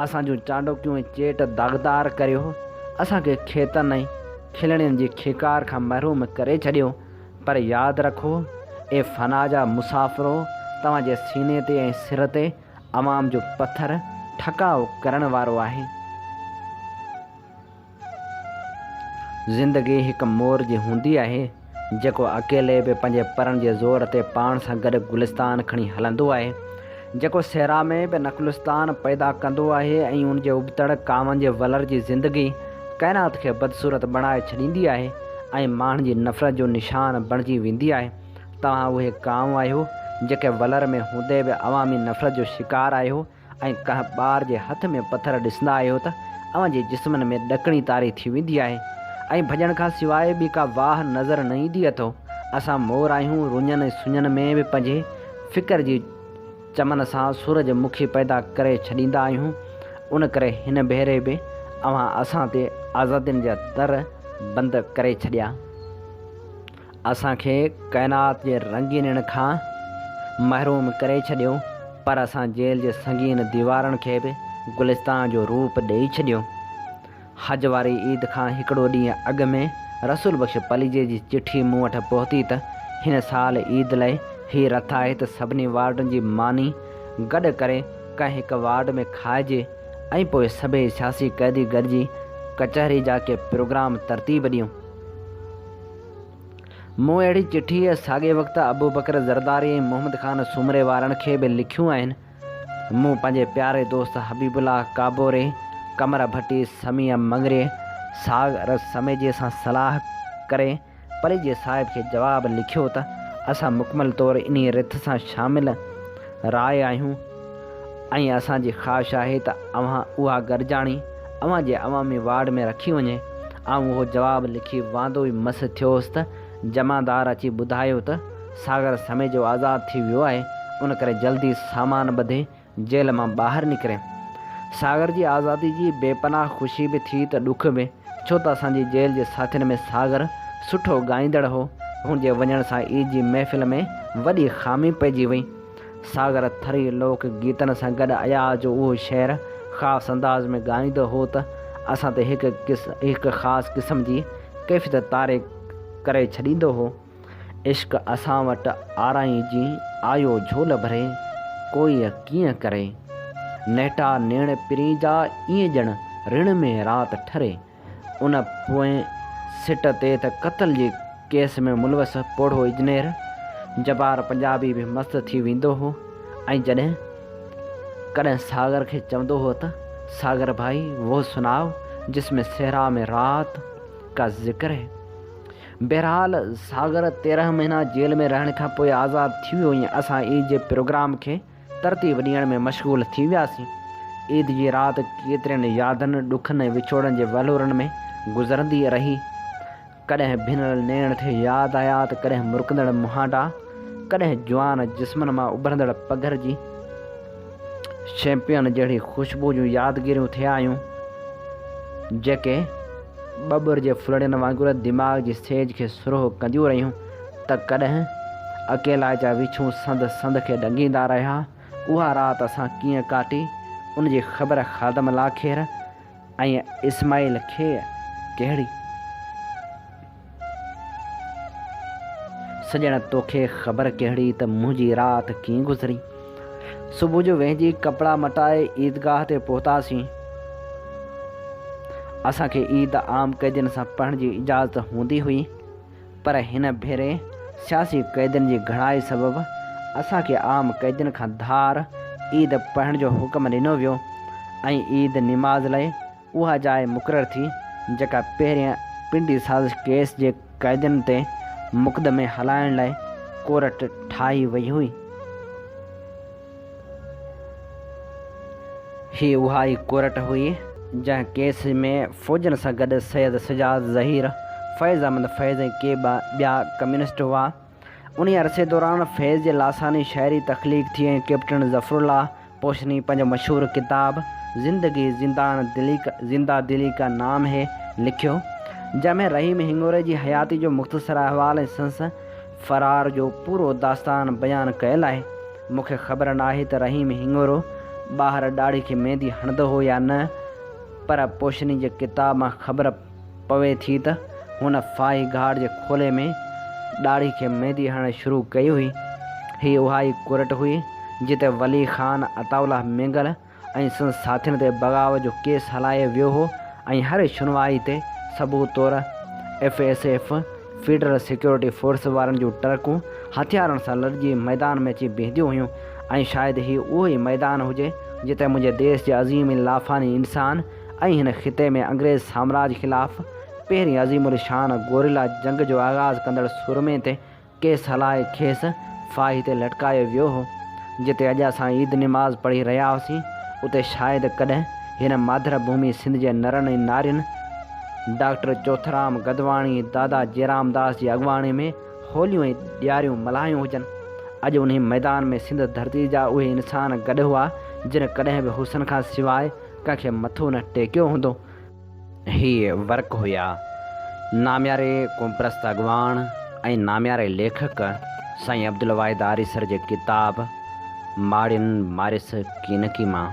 [SPEAKER 2] اسان جون چانڊوڪيون ۽ چيٽ داغدار ڪريو، اسان کي کيتن ۽ کلڻين جي کيڪار کان محروم ڪري ڇڏيو، پر ياد رکو اي فنا جا مسافرو توهان جي سيني تي ۽ سر تي عوام جو پٿر ٺڪاء ڪرڻ وارو آهي. زندگي هڪ مور جي هوندي آهي، جيڪو اڪيلي به پنهنجي پرن جي زور تي پاڻ سان گڏ گلستان کڻي هلندو آهي، جيڪو صحرا ۾ به نخلستان پيدا ڪندو آهي ۽ ان جي ابتڙ ڪانون جي ولر جي زندگي ڪائنات کي بدصورت بڻائي ڇڏيندي آهي ۽ ماڻهن جي نفرت جو نشان بڻجي ويندي آهي. توهان اهي ڪانء آهيو، جيڪي ولر ۾ هوندي به عوامي نفرت جو شڪار آهيو ۽ ڪنهن ٻار جي هٿ ۾ پٿر ڏسندا آهيو ته اوهان جي جسمن ۾ ڏڪڻي طاري ٿي ويندي آهي ۽ ڀڄڻ کان سواء ٻي ڪا واهه نظر نه ايندي اٿو. اسان مور آهيون، رڃن ۽ سڃن ۾ به پنهنجي فڪر جي چمن سان سورج مکي پيدا ڪري ڇڏيندا آهيون، ان ڪري هن ڀيري به اوهان اسان تي آزادين جا در بند ڪري ڇڏيا. اسان کي ڪائنات جي رنگينين کان محروم ڪري ڇڏيو، پر اسان جيل جي سنگين ديوارن کي به گلستان جو روپ ڏيئي ڇڏيو. حج واري عيد کان هڪڙو ڏينهن اڳ ۾ رسول بخش پليجي جي چٺي مون وٽ پهتي ته هن سال عيد لئه هي رٿ آهي ته سڀني وارڊن جي ماني گڏ ڪري ڪنهن هڪ وارڊ ۾ کائجي ۽ پوء سڀئي سياسي قيدي گڏجي ڪچهري جا ڪي پروگرام ترتيب ڏيون. مون اهڙي چٺي ساڳئي وقت ابوبڪر زرداري ۽ محمد خان سومري وارن کي به لکيون آهن. مون پنهنجي پياري دوست حبيب الله ڪابوري، قمر ڀٽي، سميع مڱريي، ساغر سميجي سان صلاح ڪري پليجي صاحب کي جواب لکيو ته اسان مڪمل طور انهي رٿ سان شامل راء آهيون ۽ اسان جي خواهش آهي ته اوهان اها گڏجاڻي اوهان جي عوامي وارڊ ۾ رکي وڃي. آئون اهو جواب لکي واندو ئي مس ٿيوس ته جمعدار اچي ٻڌايو ته ساگر سميجو آزاد ٿي ويو آهي، ان ڪري جلدي سامان ٻڌي جيل مان ٻاهر نڪري. ساگر جي آزادي جي بي پناهه خوشي به ٿي ته ڏک به، ڇو ته اسان جي جيل جي ساٿين ۾ ساگر سٺو ڳائيندڙ هو، هن جي وڃڻ سان عيد جي محفل ۾ وڏي خامي پئجي وئي. ساگر ٿري لوڪ گيتن سان گڏ اياز جو اهو شعر خاص انداز ۾ ڳائيندو هو ته اسان تي هڪ خاص قسم جي ڪيفيت طاري ڪري ڇڏيندو هو. عشق اسان وٽ آرائين جي آيو جهول ڀري، ڪوئي ڪيئن ڪري. نهٽا نيڻ پرين جا ائين ڄڻ رڻ ۾ رات ٺري. ان پوئين سٽ تي ته قتل جي ڪيس ۾ ملوث پوڙهو اجنير جبار پنجابي به مست ٿي ويندو هو ۽ جڏهن ڪڏهن ساگر کي چوندو هو ته ساگر ڀائي وو سناء جس ۾ صحرا ۾ رات ڪا ذڪر هي. بهرحال ساگر 13 مهينا جيل ۾ رهڻ کان پوء آزاد ٿي ويو ۽ اسان عيد جي پروگرام کي ترتيب ڏيڻ ۾ مشغول ٿي وياسين. عيد جي رات ڪيترين يادن، ڏکن ۽ وڇوڙن جي ولهورن ۾ گذرندي رهي. ڪڏهن ڀنل نيڻ ٿي ياد آيا ته ڪڏهن مرڪندڙ مهانڊا، ڪڏهن جوان جسمن مان اڀرندڙ پگهر جي شيمپين جهڙي خوشبو جون يادگيريون ٿي آيون، جيڪي ٻٻر جي ڦلڙين وانگر دماغ جي سيج کي سرهو ڪنديون رهيون ته ڪڏهن اڪيلائي جا وڇون سنڌ سنڌ کي ڏنگيندا رهيا. اها رات اسان ڪيئن ڪاٽي، ان جي خبر خادم لاکير ۽ اسماعيل کي ڪهڙي؟ سڄڻ توکي خبر ڪهڙي ته منهنجي رات ڪيئن گذري. صبح جو وهنجي ڪپڙا مٽائي عيدگاهه تي پهتاسين. اسان کي عيد عام قيدين سان پڙهڻ جي اجازت هوندي هئي، پر هن ڀيري سياسي قيدين جي گهڻائي سبب اسان کي عام قيدين کان ڌار عيد پڙهڻ جو حڪم ڏنو ويو ۽ عيد نماز لئه اها جاء مقرر ٿي جيڪا پهرين پنڊي سازش ڪيس جي قيدين تي مقدمي هلائڻ لاء ڪورٽ ٺاهي وئي هئي. هي اها ئي ڪورٽ هئي جنهن ڪيس ۾ فوجين سان گڏ سيد سجاد ظهير، فيض احمد فيض ۽ ڪي ٻيا ڪميونسٽ هئا. انهيء عرصي دوران فيض جي لاثاني شاعري تخليق ٿي ۽ ڪئپٽن ظفرالله پوشني پنهنجو مشهور ڪتاب زندگي زندان دلي زنده دلي ڪا نام هي لکيو، جنهن ۾ رحيم هڱوري جي حياتي جو مختصر احوال ۽ سندس فرار جو پورو داستان بيان ڪيل آهي. مون کي خبر ناهي ته رحيم هڱورو ٻاهر ڏاڙهي کي ميندي هڻندو هو يا نه، پر پوشني جي ڪتاب مان خبر پوي ٿي ته هن ڦاهي گهاٽ جي کولي ۾ ڏاڙهي کي ميندي هڻڻ شروع ڪئي هئي. هي اها ئي ڪورٽ هئي، جتي ولي خان، عطاء الله مينگل ۽ سندس ساٿين تي بغاوت جو ڪيس هلايو ويو هو ۽ هر شنوائي تي ثبوت طور F S F, federal security force, وارن جون ٽرڪون هٿيارن سان لڏجي ميدان ۾ اچي بيهنديون هيون ۽ شايد هي اهو ئي ميدان هجي جتي منهنجي ديس جي عظيم ۽ لافاني انسان ۽ هن خطي ۾ انگريز سامراج خلاف پهرين عظيم الشان گوريلا جنگ جو آغاز ڪندڙ سورمي تي ڪيس هلائي کيس ڦاهي تي لٽڪايو ويو هو. جتي اڄ اسان عيد نماز پڙهي رهيا هئاسين، اتي شايد ڪڏهن هن مادر ڀومي سنڌ جي نرن ۽ نارين ڊاڪٽر چوئٿرام گدواڻي، دادا جيرامداس جي اڳواڻي ۾ هوليون ۽ ڏياريون ملهايون هجن. اڄ انهي ميدان ۾ سنڌ ڌرتي جا اهي انسان گڏ هئا، جن ڪڏهن به حسن کان سواء ڪنهن کي مٿو نه ٽيڪيو هوندو. هي ورق هيا نامياري قومپرست اڳواڻ ۽ نامياري ليکڪ سائين عبدالواحد آريسر جي ڪتاب ماڙين ماريس ڪينڪي مان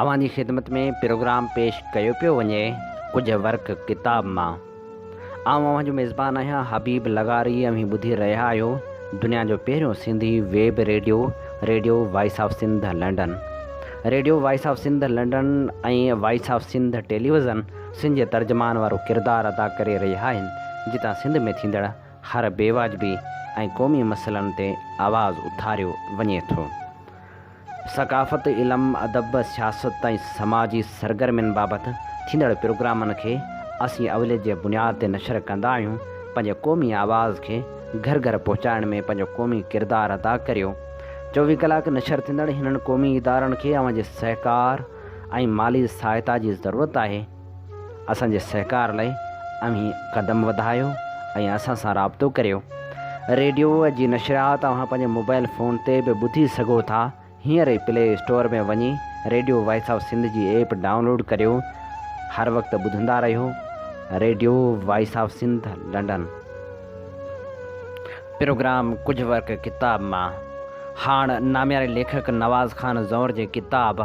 [SPEAKER 2] اوهان جي خدمت ۾ پروگرام پيش ڪيو پيو وڃي ڪجهه ورق ڪتاب مان. آئون اوهان جو ميزبان آهيان حبيب لغاري اوهين ٻڌي رهيا آهيو دنيا جو پهريون Sindhi web radio radio voice of Sindh London radio voice of Sindh London ۽ voice of Sindh television Sindh جي ترجمان وارو ڪردار ادا ڪري رهيا آهن جتان سنڌ ۾ ٿيندڙ هر بيواجبي ۽ قومي مسئلن تي آواز اٿاريو وڃي ٿو. ثقافت، علم، ادب، سياست ۽ سماجي سرگرمين بابت ٿيندڙ پروگرامن کي اسين اوليت جي بنياد تي نشر ڪندا آهيون، پنهنجي قومي آواز کي گهر گهر پهچائڻ ۾ پنهنجو قومي ڪردار ادا ڪريو. 24 ڪلاڪ نشر ٿيندڙ هنن قومي ادارن کي اوهان جي سهڪار ۽ مالي سهائتا جي ضرورت آهي. اسان جي سهڪار لئه اوهين قدم وڌايو ۽ اسان سان رابطو ڪريو. ريڊيو جي نشريات اوهان پنهنجي موبائل فون تي به ٻڌي سگهو ٿا. هينئر ئي پلي اسٽور ۾ وڃي ريڊيو وائس آف سنڌ جي ايپ ڊائونلوڊ ڪريو. هر وقت ٻڌندا رهيو radio voice of Sindh London. Programme ڪجهه ورق ڪتاب مان هاڻ نامياري ليکڪ نواز خان زئور جي ڪتاب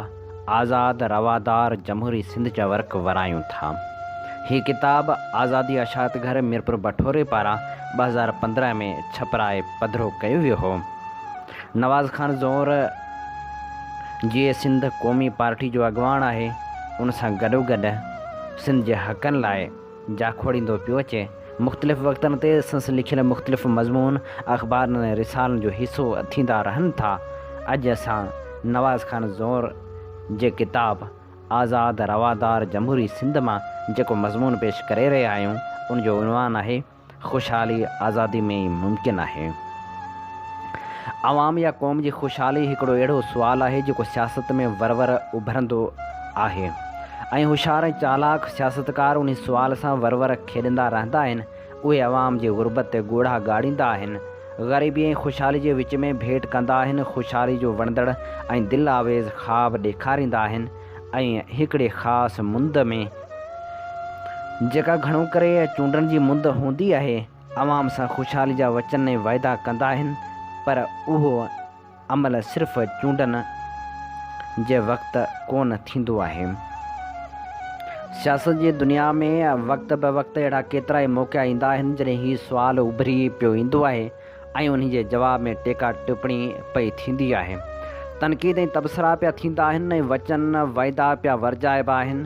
[SPEAKER 2] آزاد روادار جمهوري سنڌ جا ورق ورايون ٿا. هي ڪتاب آزادي اشاعت گهر ميرپور بٺوري پاران 2015 ۾ ڇپرائي پڌرو ڪيو ويو هو. نواز خان زئور جيئي سنڌ قومي پارٽي جو اڳواڻ آهي، ان سان گڏوگڏ سنڌ جي حقن لاء جاکوڙيندو پيو اچي. مختلف وقتن تي سندس لکيل مختلف مضمون اخبارن ۽ رسالن جو حصو ٿيندا رهن ٿا. اڄ اسان نواز خان زئور جي ڪتاب آزاد روادار جمهوري سنڌ مان جيڪو مضمون پيش ڪري رهيا آهيون ان جو عنوان آهي خوشحالي آزادي ۾ ئي ممڪن آهي. عوام يا قوم جي خوشحالي هڪڙو اهڙو سوال آهي جيڪو سياست ۾ ور ور اڀرندو آهي ۽ هوشيار ۽ چالاڪ سياستڪار انهي سوال سان ور ور کيڏندا رهندا آهن. اهي عوام جي غربت تي ڳوڙها ڳاڙيندا آهن. غريبي ۽ خوشحالي جي وچ ۾ ڀيٽ ڪندا آهن، خوشحالي جو وڻندڙ ۽ دل آويز خواب ڏيکاريندا آهن ۽ هڪڙي خاص مند ۾، جيڪا گهڻو ڪري چونڊن جي مند هوندي آهي، عوام سان خوشحالي جا وچن ۽ وعدا ڪندا آهن پر اهو عمل صرف چونڊن جي وقت ڪونه ٿيندو آهي. سياست جي دنيا ۾ وقت به وقت اهڙا ڪيترائي موقعا ايندا آهن جڏهن هي سوال اڀري پيو ايندو آهي ۽ انهي جي جواب ۾ ٽيڪا ٽپڻي پئي ٿيندي آهي. تنقيد ۽ تبصرا پيا ٿيندا آهن ۽ وچن وعدا پيا ورجائبا آهن.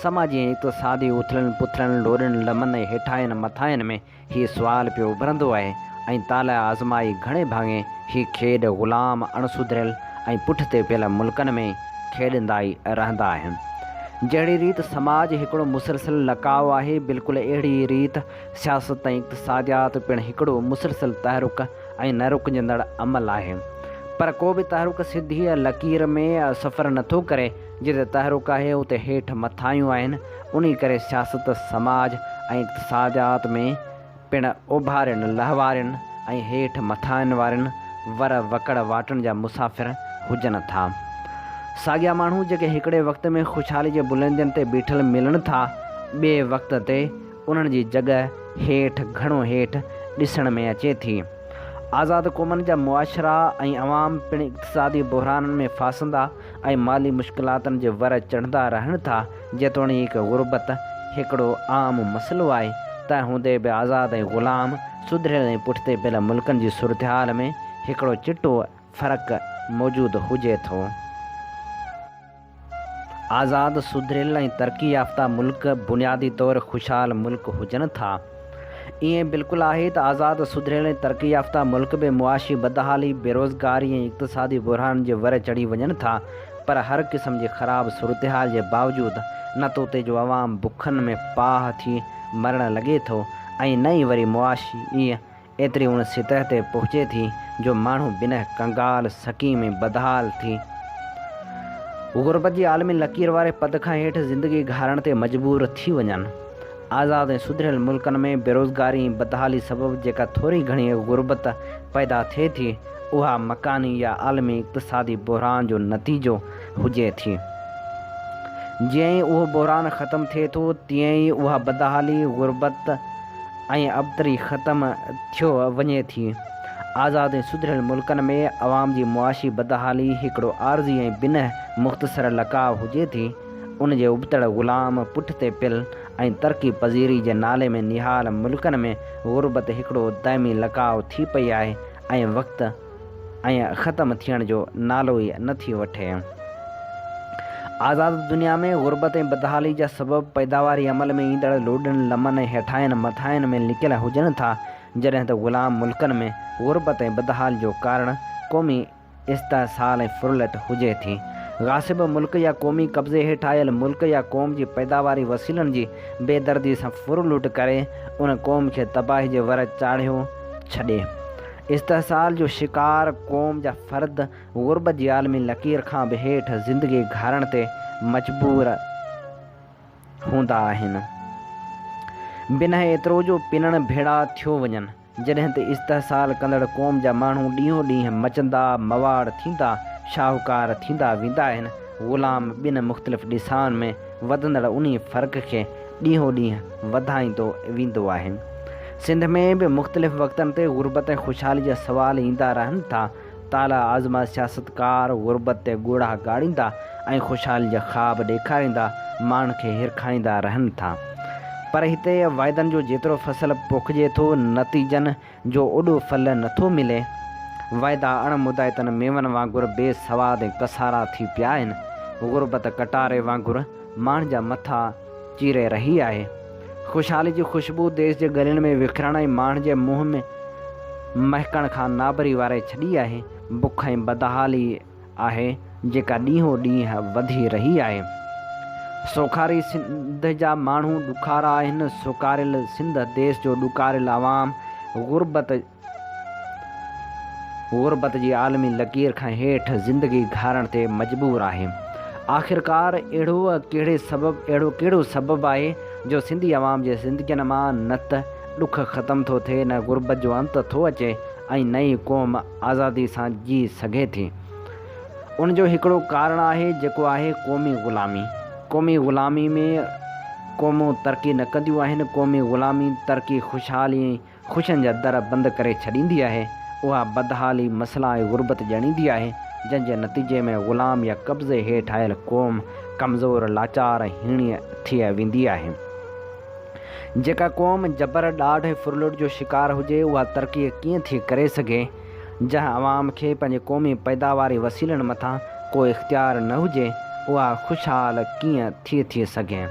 [SPEAKER 2] سماجي ۽ اقتصادي اٿلن پٿلن، لوڏن لمن ۽ هيٺاهين مٿاهين ۾ هي سوال پيو اڀرندو آهي ۽ طالع آزمائي گهڻي ڀاڱي هي کيڏ غلام، اڻ سڌريل ۽ پٺتي پيل ملڪن ۾ کيڏندا ئي رهندا آهن. جهڙي ريت سماج هڪڙو مسلسل لقاء آهي، بلڪل اهڙي ئي ريت سياست ۽ اقتصاديات پڻ هڪڙو مسلسل تحرڪ ۽ نه رڪجندڙ عمل آهي. پر ڪو به تحرڪ سڌيء لڪير ۾ سفر نٿو ڪري، جتي تحرڪ آهي اتي هيٺ مٿاهيون آهن، انهي ڪري سياست، سماج ۽ اقتصاديات ۾ پڻ اوڀارين، لهوارين ۽ هيٺ مٿاهين وارين ور وڪڙ واٽن جا مسافر هجن ٿا. ساڳيا ماڻهو جيڪي هڪڙي وقت ۾ خوشحالي جي بلندين تي بيٺل ملن ٿا، ٻئي وقت تي انهن جي جڳهه هيٺ گهڻو هيٺ ڏسڻ ۾ اچي ٿي. آزاد قومن جا معاشرا ۽ عوام پڻ اقتصادي بحرانن ۾ ڦاسندا ۽ مالي مشڪلاتن جي ور چڙهندا رهن ٿا، جيتوڻيڪ غربت هڪڙو عام مسئلو آهي، تنهن هوندي به آزاد ۽ غلام، سڌريل ۽ پٺتي پيل ملڪن جي صورتحال ۾ هڪڙو چٽو فرق موجود هجي ٿو. آزاد، سڌريل ۽ ترقي يافته ملڪ بنيادي طور خوشحال ملڪ هجن ٿا. ائين بلڪل آهي ته آزاد، سڌريل ۽ ترقي يافته ملڪ به معاشي بدحالي، بيروزگاري ۽ اقتصادي بحرانن جي ور چڙهي وڃن ٿا پر هر قسم جي خراب صورتحال جي باوجود نه ته اتي جو عوام بکن ۾ پاهه ٿي مرڻ لڳي ٿو ۽ نه ئي وري معاشي ايتري ان سطح تي پهچي ٿي جو ماڻهو بنهه ڪنگال، سقيم ۽ بدحال ٿي غربت جي عالمي لڪير واري پد کان هيٺ زندگي گهارڻ تي مجبور ٿي وڃن. آزاد ۽ سڌريل ملڪن ۾ بيروزگاري ۽ بدحالي سبب جيڪا ٿوري گهڻي غربت پيدا ٿئي ٿي، اها مڪاني يا عالمي اقتصادي بحران جو نتيجو هجي ٿي. جيئن ئي اهو بحران ختم ٿئي ٿو، تيئن ئي اها بدحالي، غربت ۽ ابتري ختم ٿيو وڃي ٿي. آزاد ۽ سڌريل ملڪن ۾ عوام جي معاشي بدحالي هڪڙو عارضي ۽ بنهه مختصر لقاء هجي ٿي. ان جي ابتڙ غلام، پٺتي پيل ۽ ترقي پذيري جي نالي ۾ نهال ملڪن ۾ غربت هڪڙو دائمي لقاء ٿي پئي آهي ۽ وقت ۽ ختم ٿيڻ جو نالو ئي نه ٿي وٺي. آزاد دنيا ۾ غربت ۽ بدحالي جا سبب پيداواري عمل ۾ ايندڙ لوڏن، لمن ۽ هيٺاهين مٿاهين ۾ لڪيل هجن ٿا، جڏهن ته غلام ملڪن ۾ غربت ۽ بدحالي جو ڪارڻ قومي استحصال ۽ ڦرلٽ هجي ٿي. غاصب ملڪ يا قومي قبضي هيٺ آيل ملڪ يا قوم جي پيداواري وسيلن جي بيدردي سان ڦرلٽ ڪري ان قوم کي تباهي جي ور چاڙهيو ڇڏي. استحصال جو شڪار قوم جا فرد غربت جي عالمي لڪير کان به هيٺ زندگي گهارڻ تي مجبور هوندا آهن. بنهه ايترو جو پنڻ ڀيڙا ٿيو وڃن. جڏهن ته استحصال ڪندڙ قوم جا ماڻهو ڏينهون ڏينهن مچندا، مواڙ ٿيندا، شاهوڪار ٿيندا ويندا آهن. غلام ٻن مختلف ڏسائن ۾ وڌندڙ انهي فرق کي ڏينهون ڏينهن وڌائيندو ويندو آهي. سنڌ ۾ به مختلف وقتن تي غربت ۽ خوشحالي جا سوال ايندا رهن ٿا. طالع آزما سياستڪار غربت تي ڳوڙها ڳاڙيندا ۽ خوشحالي جا خواب ڏيکاريندا ماڻهن کي هرکائيندا رهن ٿا. پر هتي واعدن جو جيترو فصل پوکجي ٿو، نتيجن جو اوڏو ڦل نٿو ملي. واعدا اڻ مدائتن ميون وانگر بي سواد ۽ ڪسارا ٿي پيا آهن. غربت ڪٽاري وانگر ماڻهن جا مٿا چيري رهي آهي. خوشحالي جي خوشبو ديس جي ڳلين ۾ وکرڻ ۽ ماڻهن جي منهن ۾ مهڪڻ کان نابري واري ڇڏي آهي. بک ۽ بدحالي آهي جيڪا ڏينهون ڏينهن وڌي رهي آهي. سوکاري سنڌ جا ماڻهو ڏکارا آهن. سوڪاريل سنڌ ديس جو ڏڪاريل عوام غربت غربت جي عالمي لڪير کان هيٺ زندگي گهارڻ تي مجبور آهي. آخرڪار اهڙو ڪهڙي سبب اهڙو ڪهڙو سبب آهي جو سنڌي عوام جي زندگين مان نه ته ڏک ختم ٿو ٿئي نه غربت جو انت ٿو اچي ۽ نه ئي قوم آزادي سان جي سگهي ٿي. ان جو هڪڙو ڪارڻ آهي جيڪو آهي قومي غلامي. قومي غلامي ۾ قومون ترقي نه ڪنديون آهن، قومي غلامي ترقي، خوشحالي ۽ خوشين جا در بند ڪري ڇڏيندي آهي، اها بدحالي، مسئلا ۽ غربت ڄڻيندي آهي، جنهن جي نتيجي ۾ غلام يا قبضي هيٺ آيل قوم ڪمزور، لاچار ۽ هيڻي ٿي ويندي آهي. جيڪا قوم جبر، ڏاڍ ۽ ڦرلٽ جو شڪار هجي، اها ترقي ڪيئن ٿي ڪري سگهي؟ جنهن عوام کي پنهنجي قومي پيداواري وسيلن مٿان ڪو اختيار نه هجي، اها خوشحال ڪيئن ٿي ٿي سگهي؟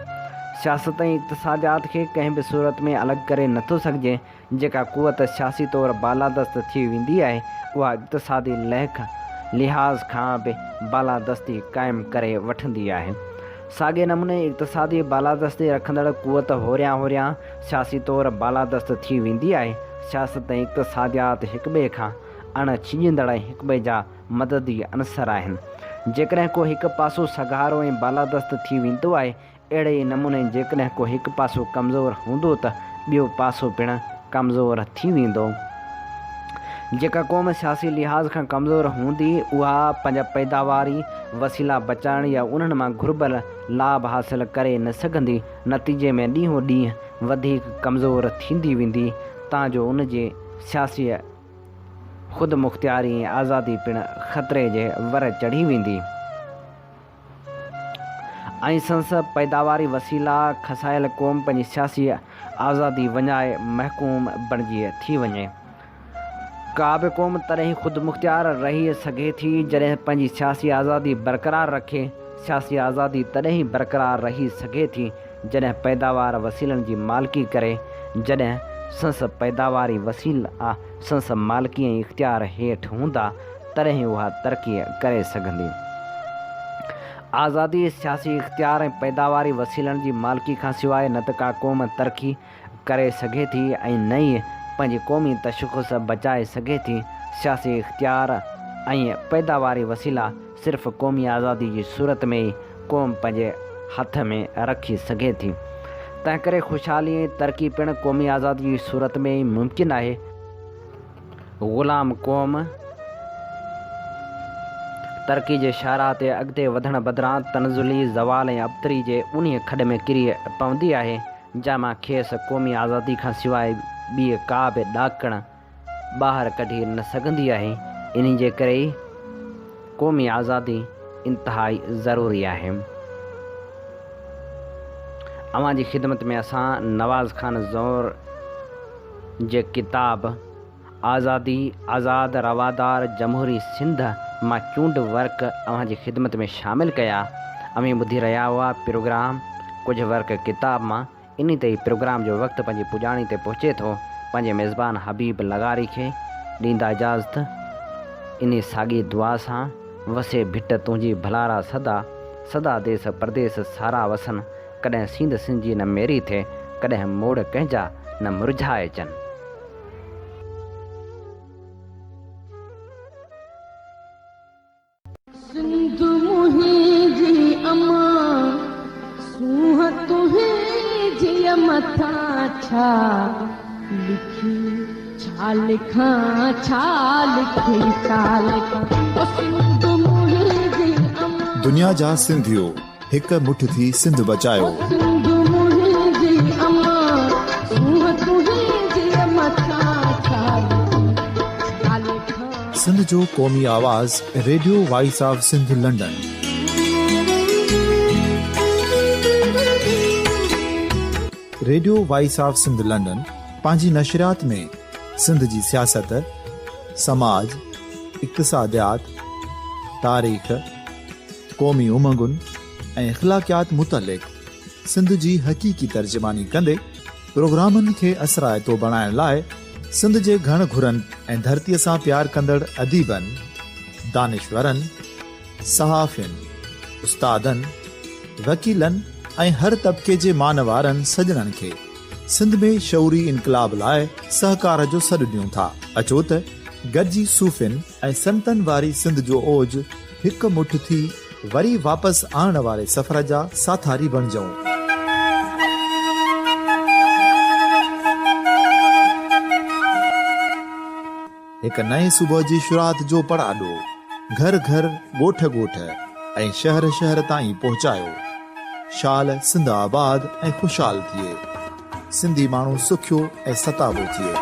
[SPEAKER 2] سياست ۽ اقتصاديات کي ڪنهن به صورت ۾ الڳ ڪري نٿو سگهجي. جيڪا قوت سياسي طور بالادست ٿي ويندي آهي، اها اقتصادي ليک لحاظ کان به بالادستي قائم ڪري وٺندي آهي. ساڳئي نموني اقتصادي بالادستي رکندڙ قوت هوريان هوريان سياسي طور بالادست ٿي ويندي آهي. سياست ۽ اقتصاديات هڪٻئي کان اڻ ڇڄندڙ ۽ هڪٻئي جا مددي عنصر آهن. جيڪڏهن ڪو هڪ پاسو سگهارو ۽ بالادست ٿي ويندو آهي، اهڙي ئي نموني جيڪڏهن ڪو هڪ پاسو ڪمزور هوندو ته ٻيو پاسو پڻ ڪمزور ٿي ويندو. جيڪا قوم سياسي لحاظ کان ڪمزور هوندي، اها پنهنجا پيداواري وسيلا بچائڻ يا انهن مان گهربل لاڀ حاصل ڪري نه سگهندي، نتيجي ۾ ڏينهون ڏينهن وڌيڪ ڪمزور ٿيندي ويندي، تان جو ان جي سياسي خودمختياري ۽ آزادي پڻ خطري جي ور چڙهي ويندي. ۽ سندس پيداواري وسيلا کسايل قوم پنهنجي سياسي آزادي وڃائي محڪوم بڻجي ٿي وڃي. ڪا به قوم تڏهن ئي خودمختيار رهي سگهي ٿي جڏهن پنهنجي سياسي آزادي برقرار رکي. سياسي آزادي تڏهن ئي برقرار رهي سگهي ٿي جڏهن پيداوار وسيلن جي مالڪي ڪري، جڏهن سندس پيداواري وسيلا سندس مالڪي ۽ اختيار هيٺ هوندا تڏهن اها ترقي ڪري سگهندي. آزادي، سياسي اختيار ۽ پيداواري وسيلن جي مالڪي کان سواء نه ته ڪا قوم ترقي ڪري سگهي ٿي ۽ نه ئي پنهنجي قومي تشخص بچائي سگهي ٿي. سياسي اختيار ۽ پيداواري وسيلا صرف قومي آزادي جي صورت ۾ ئي قوم پنهنجي هٿ ۾ رکي سگهي ٿي. تنهنڪري خوشحالي ۽ ترقي پڻ قومي آزادي جي صورت ۾ ئي ممڪن آهي. غلام قوم ترقي جي شاهراهه تي اڳتي وڌڻ بدران تنزلي، زوال ۽ ابتري جي اونهي کڏ ۾ ڪري پوندي آهي، جنهن مان کيس قومي آزادي کان سواء ٻي ڪا به ڏاڪڻ ٻاهر ڪڍي نه سگهندي آهي، انهي جي ڪري ئي قومي آزادي انتهائي ضروري آهي. اوهان جي خدمت ۾ اسان نواز خان زئور جي ڪتاب آزادي، آزاد، روادار، جمهوري سنڌ مان چونڊ ورق اوهان جي خدمت ۾ شامل ڪيا. اوهين ٻڌي رهيا هئا پروگرام ڪجهه ورق ڪتاب مان. انهي تي ئي پروگرام جو وقت پنهنجي پڄاڻي تي پهچي ٿو. پنهنجي ميزبان حبيب لغاري کي ڏيندا اجازت. انهي ساڳي دعا سان وسي ڀٽ تنهنجي ڀلارا سدا، سدا ديس پرديس سارا وسن، ڪڏهن سينڌ سنجي نه ميري ٿئي، ڪڏهن موڙ ڪنهن جا نه مرجهائجن.
[SPEAKER 3] سنڌ منهنجي امان، سونهن تنهنجي مٿان ڇا لکي ڇا لکان ڇا لکي ڇا لکان او سنڌ منهنجي امان.
[SPEAKER 1] دنيا جا سنڌيو هڪ مٺ ٿي سنڌ بچايو.
[SPEAKER 3] او سنڌ منهنجي امان، سونهن تنهنجي مٿان ڇا لکي ڇا لکان.
[SPEAKER 1] سنڌ جو قومي آواز radio voice of Sindh London. Radio voice of Sindh London پنهنجي نشريات ۾ سنڌ جي سياست، سماج، اقتصاديات، تاريخ، قومي امنگن ۽ اخلاقيات متعلق سنڌ جي حقيقي ترجماني ڪندي پروگرامن کي اثرائتو بڻائڻ لاء سنڌ جي گهڻ گهرن ۽ ڌرتيء سان پيار ڪندڙ اديبن، دانشورن، صحافين، استادن، وڪيلن ۽ هر طبقي جي مان وارن سڄڻن کي سنڌ ۾ شعوري انقلاب لاء سهڪار جو سڏ ڏيون ٿا. اچو ته گڏجي صوفين ۽ سنتن واري سنڌ جو اوج هڪ مٺ ٿي وري واپس آڻڻ واري سفر جا ساٿاري بڻجون. هڪ نئين صبح جي شروعات جو پڙاڏو گهر گهر، ڳوٺ ڳوٺ ۽ شهر شهر تائين پهچايو. شال سنڌ آباد ۽ خوشحال ٿئي. سنڌي ماڻهو سکيو ۽ ستابو ٿئي.